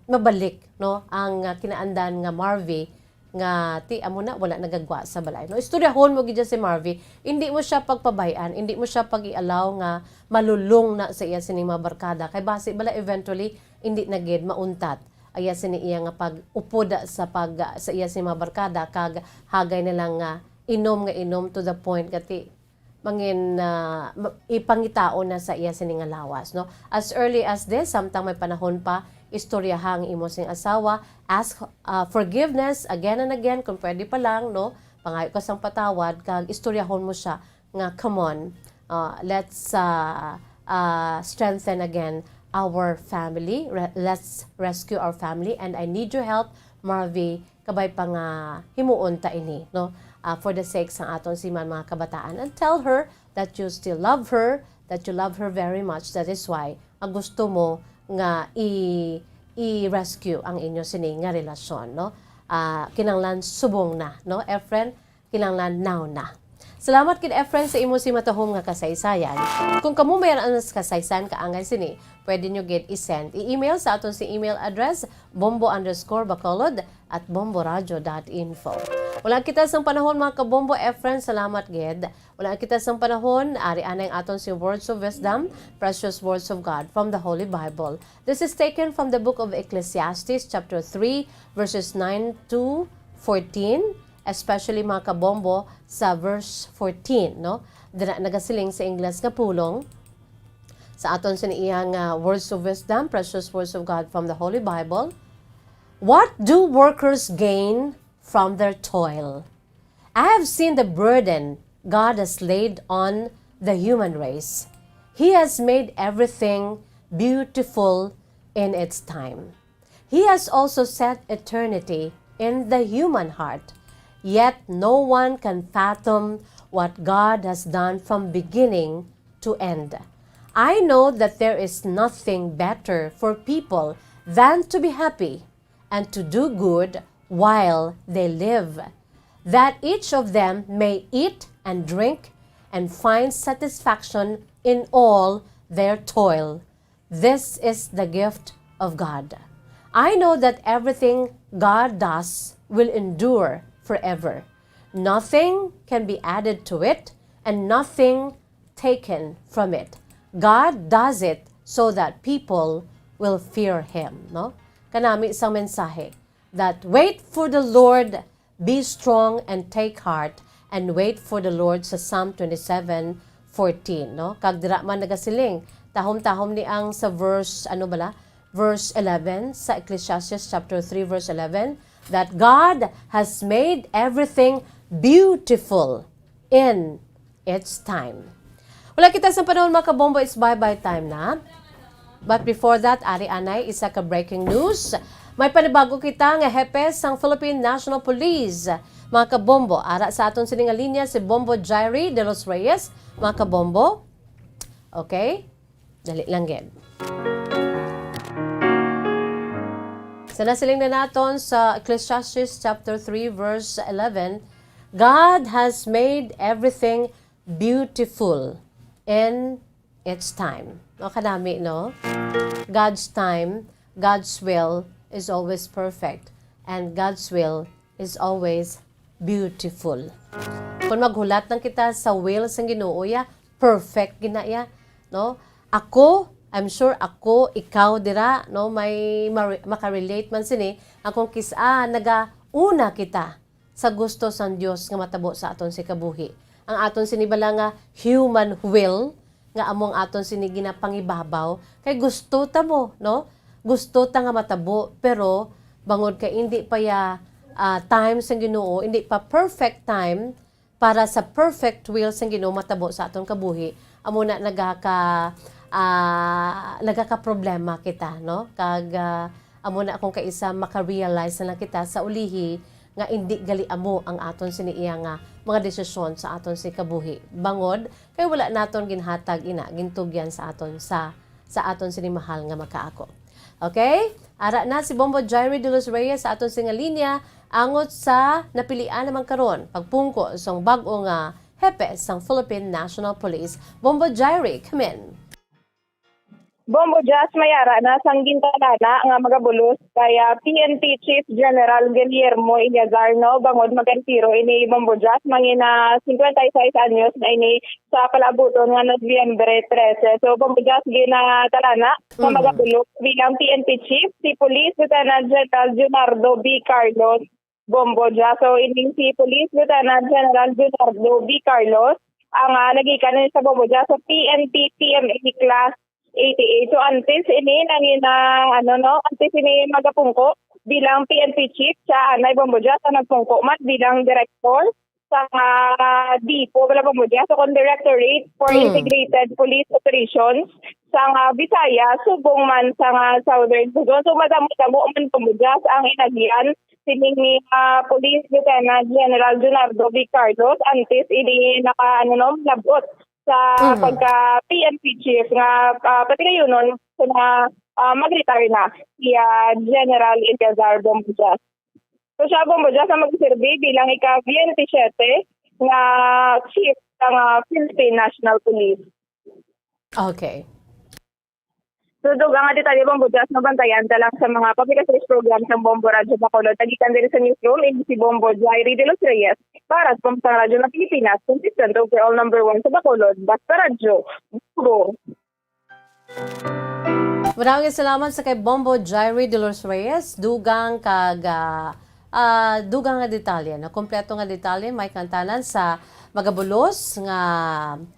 mabalik, no, ang, ah, kinaandan nga Marvy nga ti amo na wala nagagwa sa balay, no? Istoryahon mo gid dyan si Marvy, hindi mo siya pagpabay-an, hindi mo siya pag-i-allow nga malulong na sa iya sining mga barkada, kay basi bala eventually hindi na gid mauntat ang iya sini iya nga pag-upod sa pag, sa iya sini mga barkada, kag hagay na lang nga inom nga inom to the point nga ti mangin, ah, ma-, ipangitao na sa iya sini nga lawas, no? As early as this, samtang may panahon pa, istoryaha ang imo sing asawa, ask, ah, forgiveness again and again, kung pwede pa lang, no? Pangayo ka sang patawad, kag istoryahon mo siya nga, "Come on, ah, let's, ah, ah, strengthen again our family. Re-, let's rescue our family, and I need your help, Marvy." Kabay pa nga himuon ta ini, no? Ah, for the sake sang aton siman mga kabataan. And tell her that you still love her, that you love her very much. That is why nga gusto mo nga i-, i-rescue ang inyo sini nga relasyon, no? Ah, kinahanglan subong na, no, Efren? Kinahanglan now na. Salamat gid, Efren, sa imo simatahom nga kasaysayan. Kung kamo may aras kasaysayan kaangay sini, pwede nyo gid i-send i-email sa aton si email address, bombo underscore bacolod at bomboradio dot info. Wala kita sang panahon, mga kabombo. Efren, salamat gid. Wala kita sang panahon, ari anay ang aton si Words of Wisdom, Precious Words of God from the Holy Bible. This is taken from the book of Ecclesiastes, chapter three, verses nine to fourteen, especially, mga kabombo, sa verse fourteen, no? Dira nagasiling sa Ingles nga pulong, sa aton sini iyang, ah, Words of Wisdom, Precious Words of God from the Holy Bible. What do workers gain from their toil? I have seen the burden God has laid on the human race. He has made everything beautiful in its time. He has also set eternity in the human heart. Yet no one can fathom what God has done from beginning to end. I know that there is nothing better for people than to be happy and to do good while they live, that each of them may eat and drink and find satisfaction in all their toil. This is the gift of God. I know that everything God does will endure forever. Nothing can be added to it, and nothing taken from it. God does it so that people will fear Him, no? Kanami sang mensahe, that wait for the Lord, be strong and take heart, and wait for the Lord, sa Psalm twenty-seven fourteen, no? Kag dira man nagasiling, tahom-tahom ni ang sa verse, ano bala? Verse eleven sa Ecclesiastes chapter three, verse eleven, that God has made everything beautiful in its time. Wala kita sa panahon, mga kabombo, it's bye-bye time na. But before that, ari anay, isa ka breaking news. May panibago kita nga hepe sang Philippine National Police, mga kabombo. Ara sa aton sini nga linya si Bombo Jairi de los Reyes, mga kabombo. Okay? Dali lang gid. Sa nasiling na naton sa Ecclesiastes chapter three, verse eleven, God has made everything beautiful in its time. O, kadami, no? God's time, God's will is always perfect, and God's will is always beautiful. Kung maghulat lang kita sa will sang Ginoo, ya, perfect gina ya, no? Ako, I'm sure ako, ikaw dira, no, may mare-, makarelate man sini, ang kung kis-a nagauna kita sa gusto sang Dios nga matabo sa aton si kabuhi. Ang aton sini bala nga human will, nga amo ang aton sini ginapangibabaw, kay gusto ta mo, no? Gusto ta nga matabo, pero bangod kay indi pa ya, ah, time sang Ginoo, indi pa perfect time para sa perfect will sang Ginoo matabo sa aton kabuhi, amo na nagaka-, ah, nagakaproblema kita, no? Kag, ah, amo na kung kaisa maka-realize na lang kita sa ulihi nga indi gali amo ang aton sini iya nga mga desisyon sa aton sini kabuhi. Bangod kay wala naton ginhatag ina, gintugyan sa aton sa, sa aton sini mahal nga makaako. Okay? Ara na si Bombo Jairi de los Reyes sa aton sini nga linya, angot sa napilian naman karon pagpungko sang bag-o nga hepe sang Philippine National Police. Bombo Jairi, come in. Bombo Jazz, may ara na sang gintalana nga magabulos kay, ah, P N P Chief General Guillermo Iñazarno, bangod magkantiro ini, Bombo Jazz, mangina cincuenta y seis anyos na ini sa palaabuton nga Nobyembre trese. So, Bombo Jazz, ginatalana nga Mhm. magabulos bilang P N P Chief si Police Lieutenant General Leonardo B. Carlos. Bombo Jazz. So, ining si Police Lieutenant General Leonardo B. Carlos, ang, ah, nagikan ni sa Bombo Jazz sa P N P P M A Class eighty-eight. So, antes ini, nangin-, ang, ano, no, antes ini magapungko bilang P N P Chief, siya anay, Bombo Jazz, ang nagpungko man bilang direktor sa, ah, DIPO, wala, Bombo Jazz, so, kung Directorate for Mm. Integrated Police Operations sa, ah, Visayas, subong man sa, ah, Southern Luzon. So, madamo-damo man, Bombo Jazz, ang inagyan sining ni, ah, Police Lieutenant General Leonardo V. Carlos, antes ini naka, ano, no, labot sa Mhm. pagka P N P chief nga, ah, patigayunon sa mga, ah, mag-retire na si, ah, General Eleazar Bombo Jazz. So, siya, Bombo Jazz, ang magsiserbi bilang ika-veintisiete nga chief sang, ah, Philippine National Police. Okay. So, dugang nga detalye, Bombo Jazz, mabantayan ta lang sa mga public affairs program sang Bombo Radyo Bacolod. Tagikan diri sa newsroom, ini si Bombo Jairi de los Reyes para sa Pambansang Radyo ng Pilipinas, consistent overall number one sa Bacolod, Basta Radyo, Bombo. Maraming salamat sa kay Bombo Jairi de los Reyes. Dugang kag, ah, ah, dugang nga detalye, no? Kompleto nga detalye, may kantanan sa magabulos nga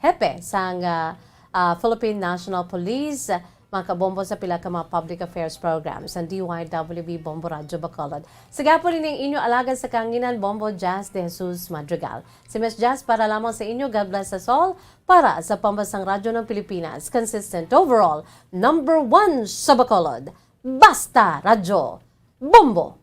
hepe sang, ah, ah, Philippine National Police, mga kabombo sa pila ka mga public affairs programs sang D Y W B Bombo Radyo Bacolod. Sa gihapon, ini ang inyo alagad sa kahanginan, Bombo Jazz de Jesus Madrigal. Si Miss Jazz para lamang sa inyo, God bless us all, para sa Pambansang Radyo ng Pilipinas, consistent overall, number one sa Bacolod. Basta Radyo, Bombo!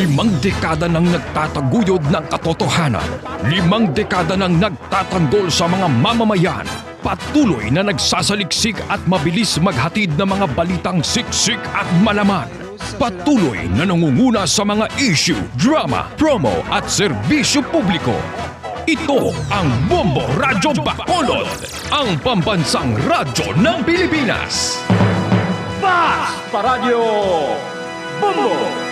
Limang dekada nang nagtataguyod ng katotohanan. Limang dekada nang nagtatanggol sa mga mamamayan. Patuloy na nagsasaliksik at mabilis maghatid ng mga balitang siksik at malaman. Patuloy na nangunguna sa mga issue, drama, promo at serbisyo publiko. Ito ang Bombo Radyo Bacolod, ang pambansang radyo ng Pilipinas. Basta Radyo Bombo!